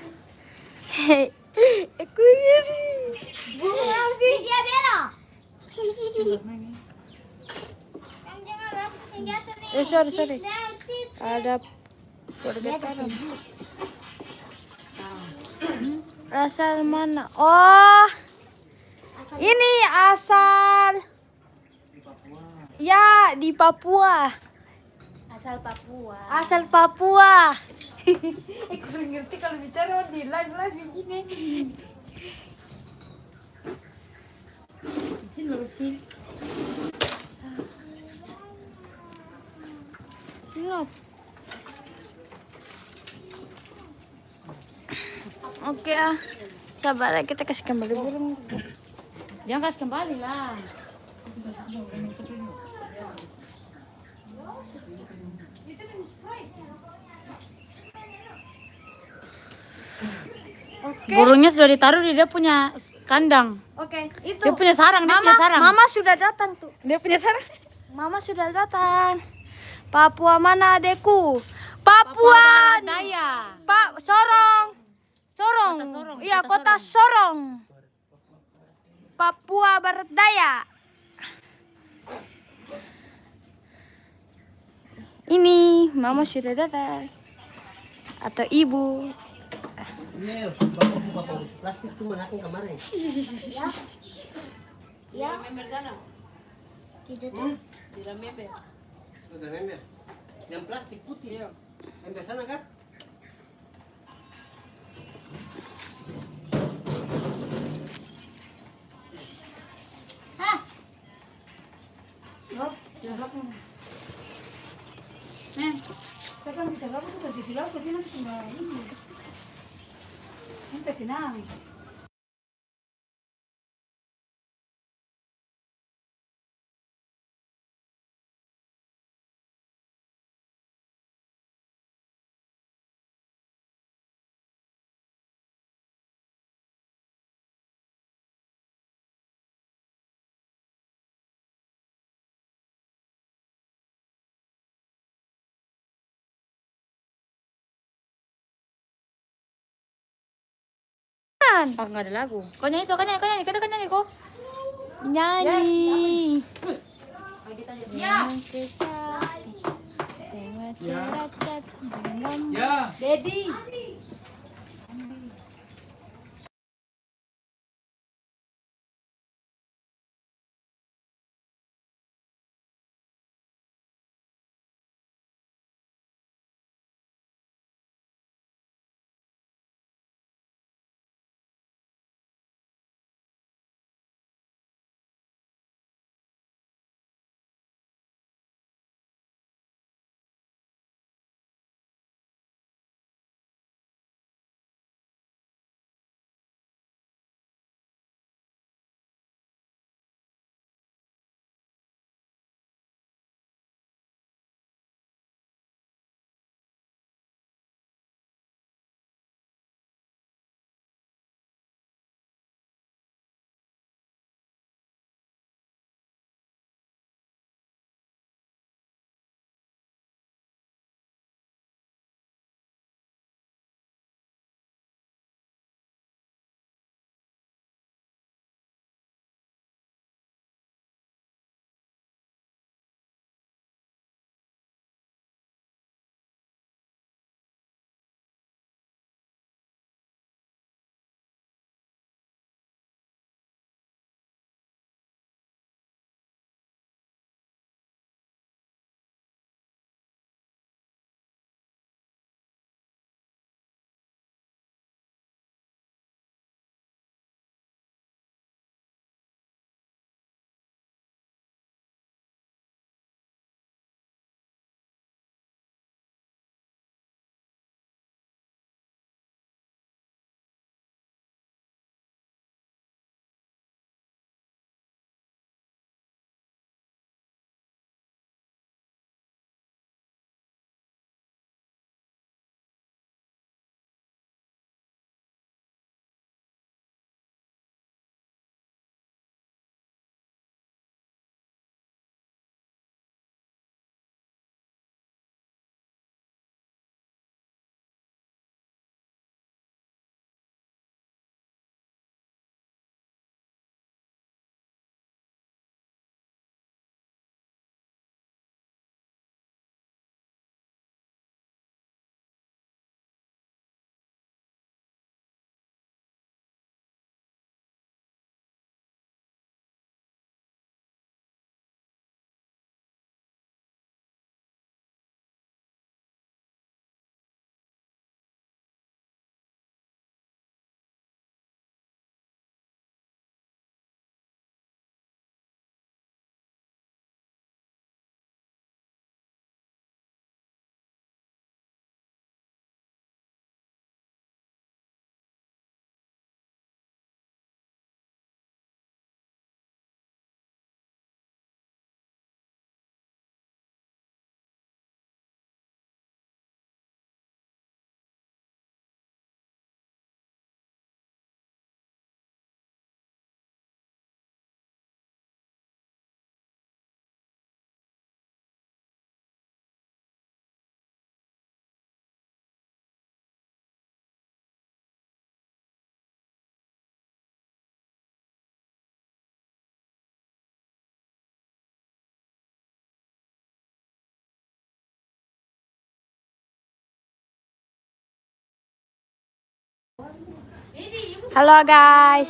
Aku ini. Bunga apa sih? Dia bela. Eh, sorry, sorry. Ada pergeseran. Asal mana? Oh, ini asal. Ya, di Papua. Asal Papua. Asal Papua. Eh, kurang ngerti kalau bicara di live-live begini. Sini, Bang Rizky. Sini, Op. Oke, ah. Sabar ya, kita kasih kembali burung. Jangan kasih kembali lah. Oke. Burungnya sudah ditaruh di dia punya s-, kandang. Oke, itu. Dia punya sarang, dia punya sarang. Mama sudah datang tuh. Dia punya sarang. Mama sudah datang. Papua mana, adekku? Papua Papua Barat Daya. Pa-, Sorong. Sorong. Kota Sorong, iya, kota Sorong. Papua Barat Daya. Ini mama sudah datang. Atau ibu. Nel, bapak buka plastik tuh, mana akang kemarin? Ya. Tidak tahu. Hmm? Tidak member. Sudah member. Yang plastik putih. Iya. Ember sana kah? Hah? Loh, di belakang. Nih, siapa yang kita bawa tuh, pas di belakang, sini, nanti tinggal ini. Nanti tenang. Kan, oh, nggak ada lagu. Kau nyanyi, so, kau nyanyi, kau nyanyi, kau nyanyi, kau nyanyi, ko. Nyanyi. Ya. Ya. Dedi. Halo, guys.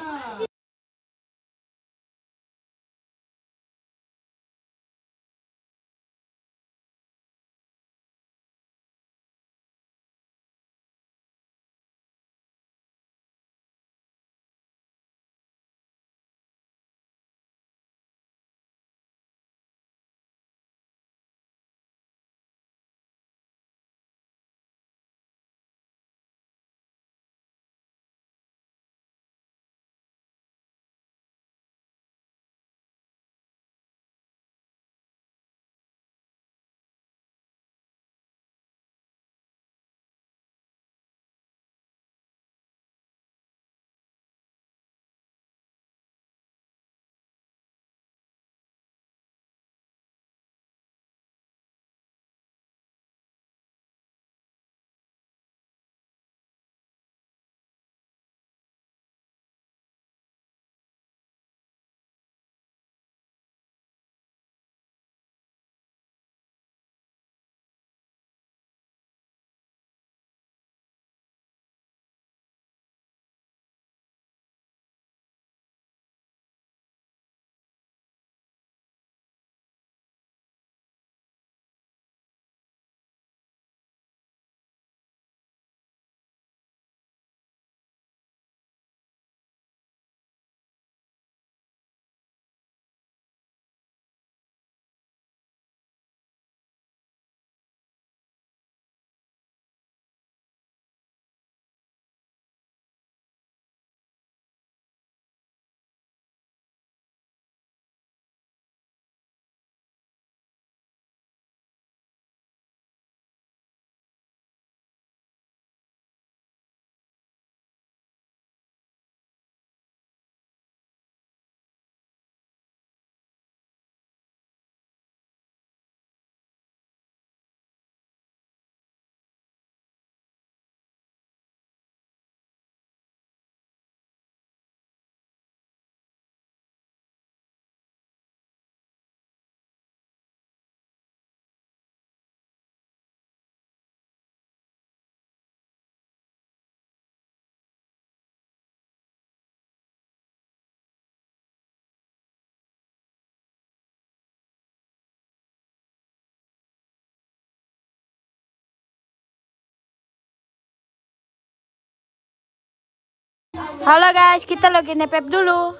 Halo guys, kita lagi nepep dulu.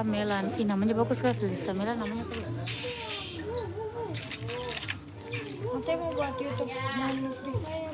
Melan. Ih, namanya bagus skali, Felista Melan namanya bagus. Nanti mau buat YouTube, mau Free Fire.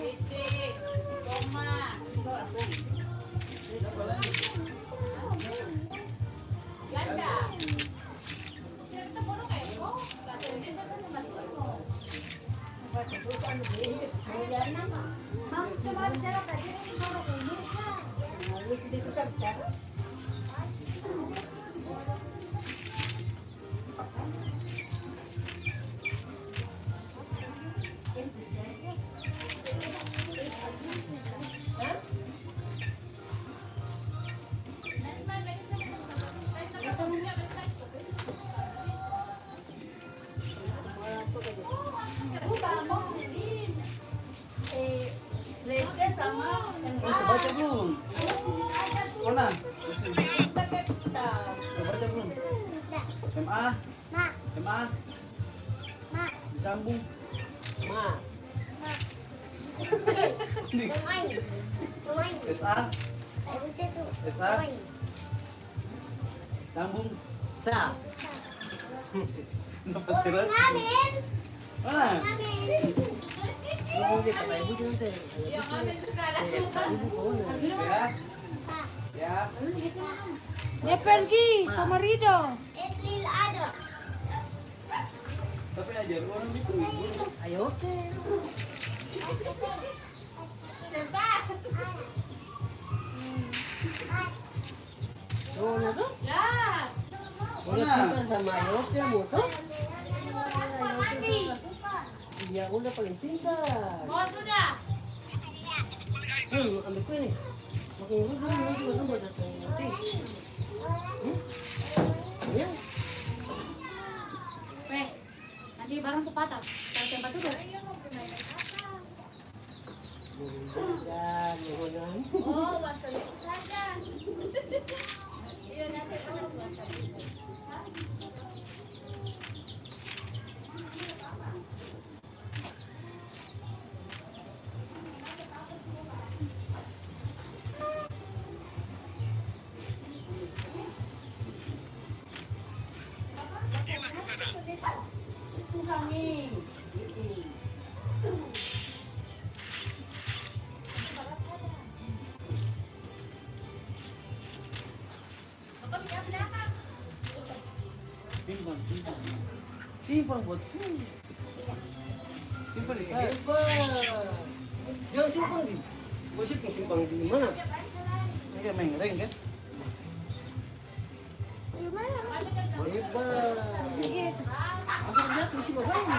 Oh, su baca belum? Kona? Su baca belum? M A? Ma. M A? Ma. Disambung? Ma. Ma. S A? S A? Sambung. Sa. Napa sih, Ran? Amin. Mana? Amin. Ngomong dia kata ibu jangan teh. Ya. Ya. Dia pergi sama Rido. Eslil ada. Siapa yang ajar orang itu? Ayo, oke. Tuh, nah, tuh. Ya. Udah pintar sama Ayote, mau tuh. Iya, udah paling pintar. Oh, sudah. Hmm, ambil kue nih. Makin rugi, nanti orang mau datang nanti. Hmm? Iya. Weh, nanti barang tuh patah. Taruh tempat dulu. Oh, WhatsApp itu saja. Iya, nanti orang WhatsApp itu. Simpang, simpang. Simpang buat sini. Simpang di sana. Hebat. Dia simpang di, gosip simpang di mana? Ini main ring, kan? Hebat. Iya. Apa dia tuh si bapak ini?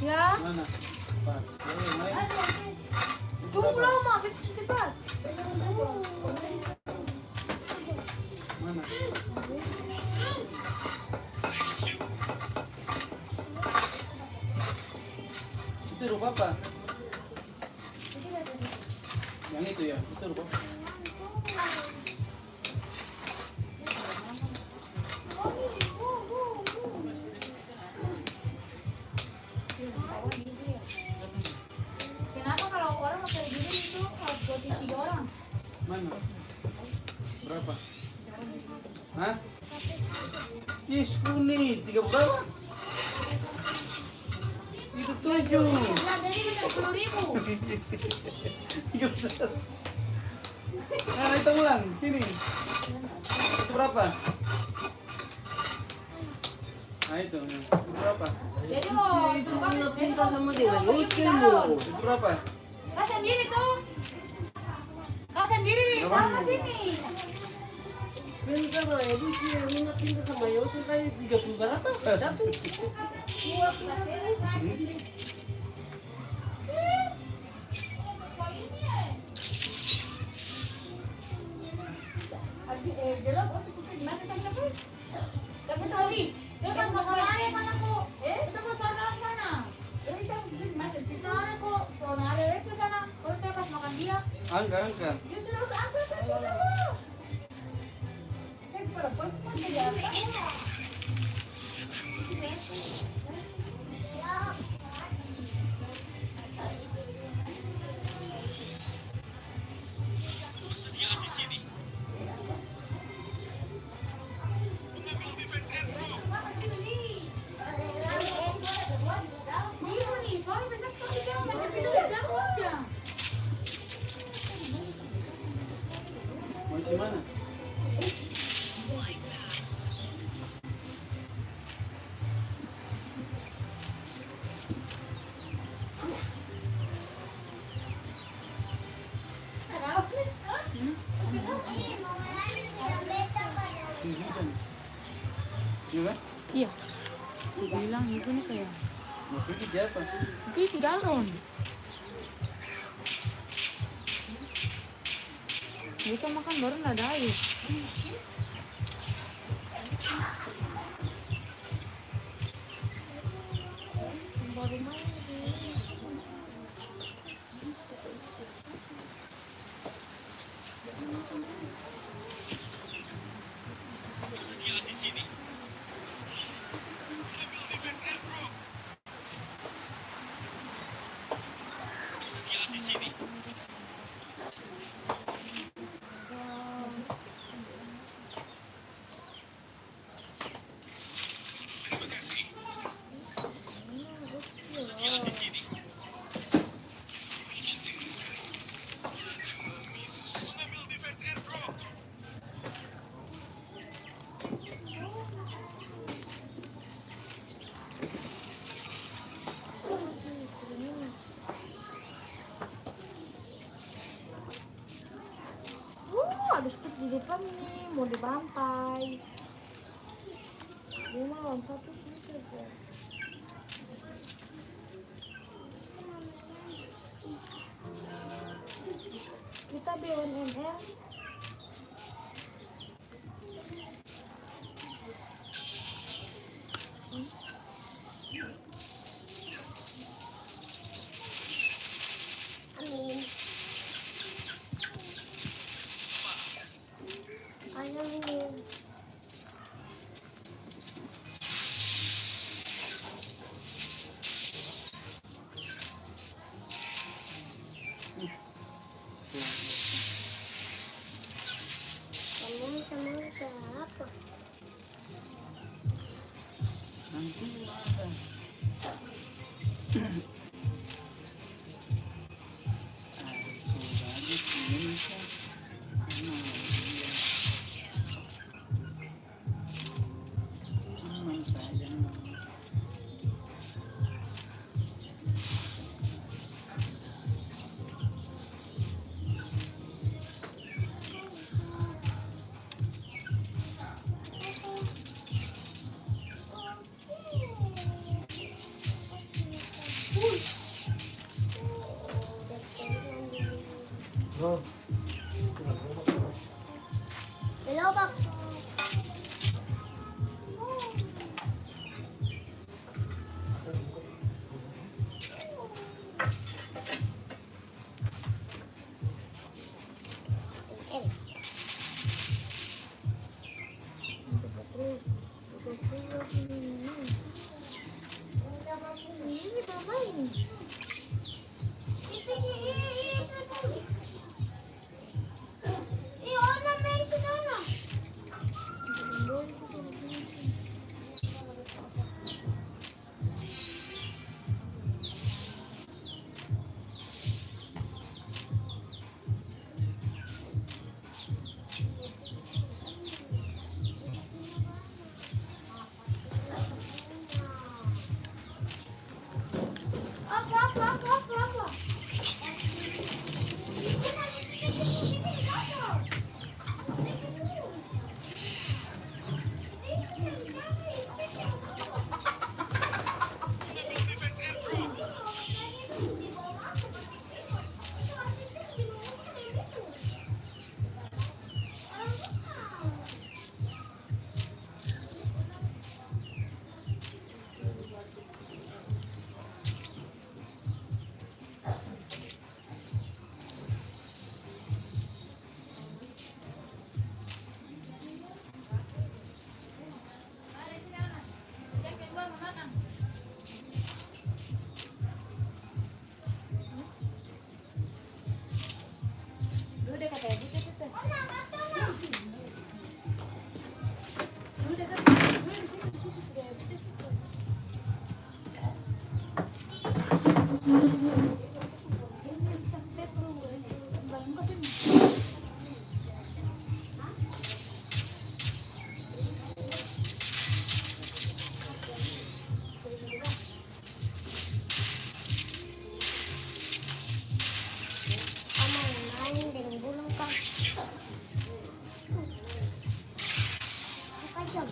Ya. Mana? Pas. Tunggu lama, cepat. Mana? Itu rupa apa? Yang itu ya, itu rupa apa? Kenapa kalau orang mau cari diri itu harus buat tiga orang? Mana? Berapa? Hah? Is, kuning, tiga puluh berapa? Itu tujuh. Nah, jadi bisa sepuluh ribu. Tiga puluh. Nah, itu ulang, sini. Itu berapa? Nah, itu, nah. Itu berapa? Jadi, oh, itu kan pintar sama dia, oke, mau. Itu berapa? Kau sendiri tuh. Kau sendiri nih, sama sini. Pintar lah, ya, dia sih, Mina pintar sama Yosu tadi tiga puluh berapa? Satu. Dua puluh. Hmm. Eh, jelas, oh, si Putri di mana tadi, apa? Tapi tadi, dia kan makan air sana, kok. Eh? Kita mau sana, sana. Eh, kita di mana? Situ ada, kok. Zona ada resto sana. Kalau kita kasih makan dia. Angka, angka. Dia sudah angka, angka, sudah. Eh, perempuan cuma jadi apa? Iya kan? Iya. Ku bilang itu nih kayak. Mau pergi siapa? Pergi si Daron. Beta makan baru nadai. Baru main. Wuh, ada stok di depan nih, mau dibantai. Dia mah lawan satu sih, guys. Kita B U M M R. Amin. Amin. Kamu sama apa? Nanti ada. Mama yang main deng burung, Kak. Apa, Jom?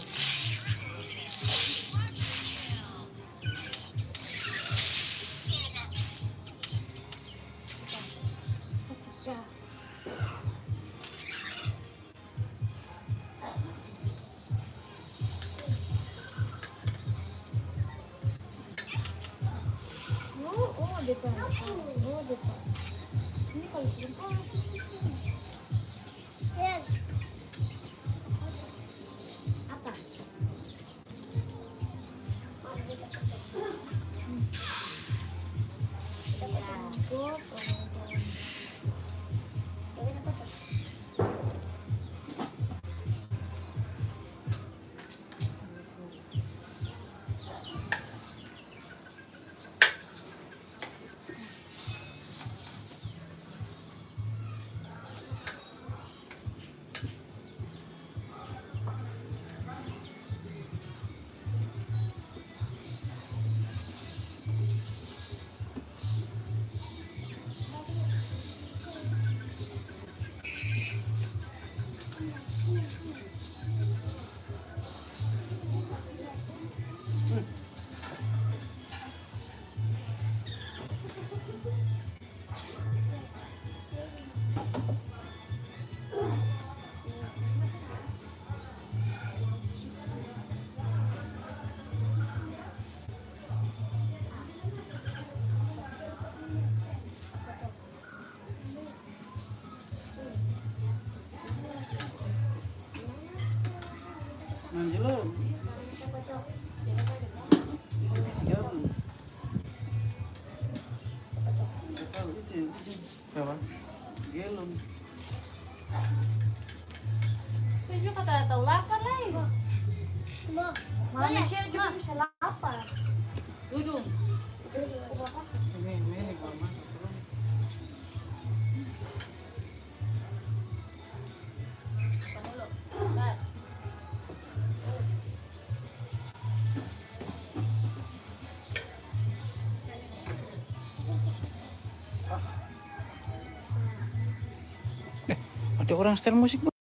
Oh, oh, depan. Oh, depan. Ini kalau belum, oh, sini, sini. Apa? Angelo. Bisa, bisa gabung. Nggak tahu, itu, itu. Siapa? Gelong. Itu juga kata tau lapar lai. Manusia juga bisa lapar. Dudung. Ini, ini, ini, Mama. Eh, ada orang setel musik, Bang.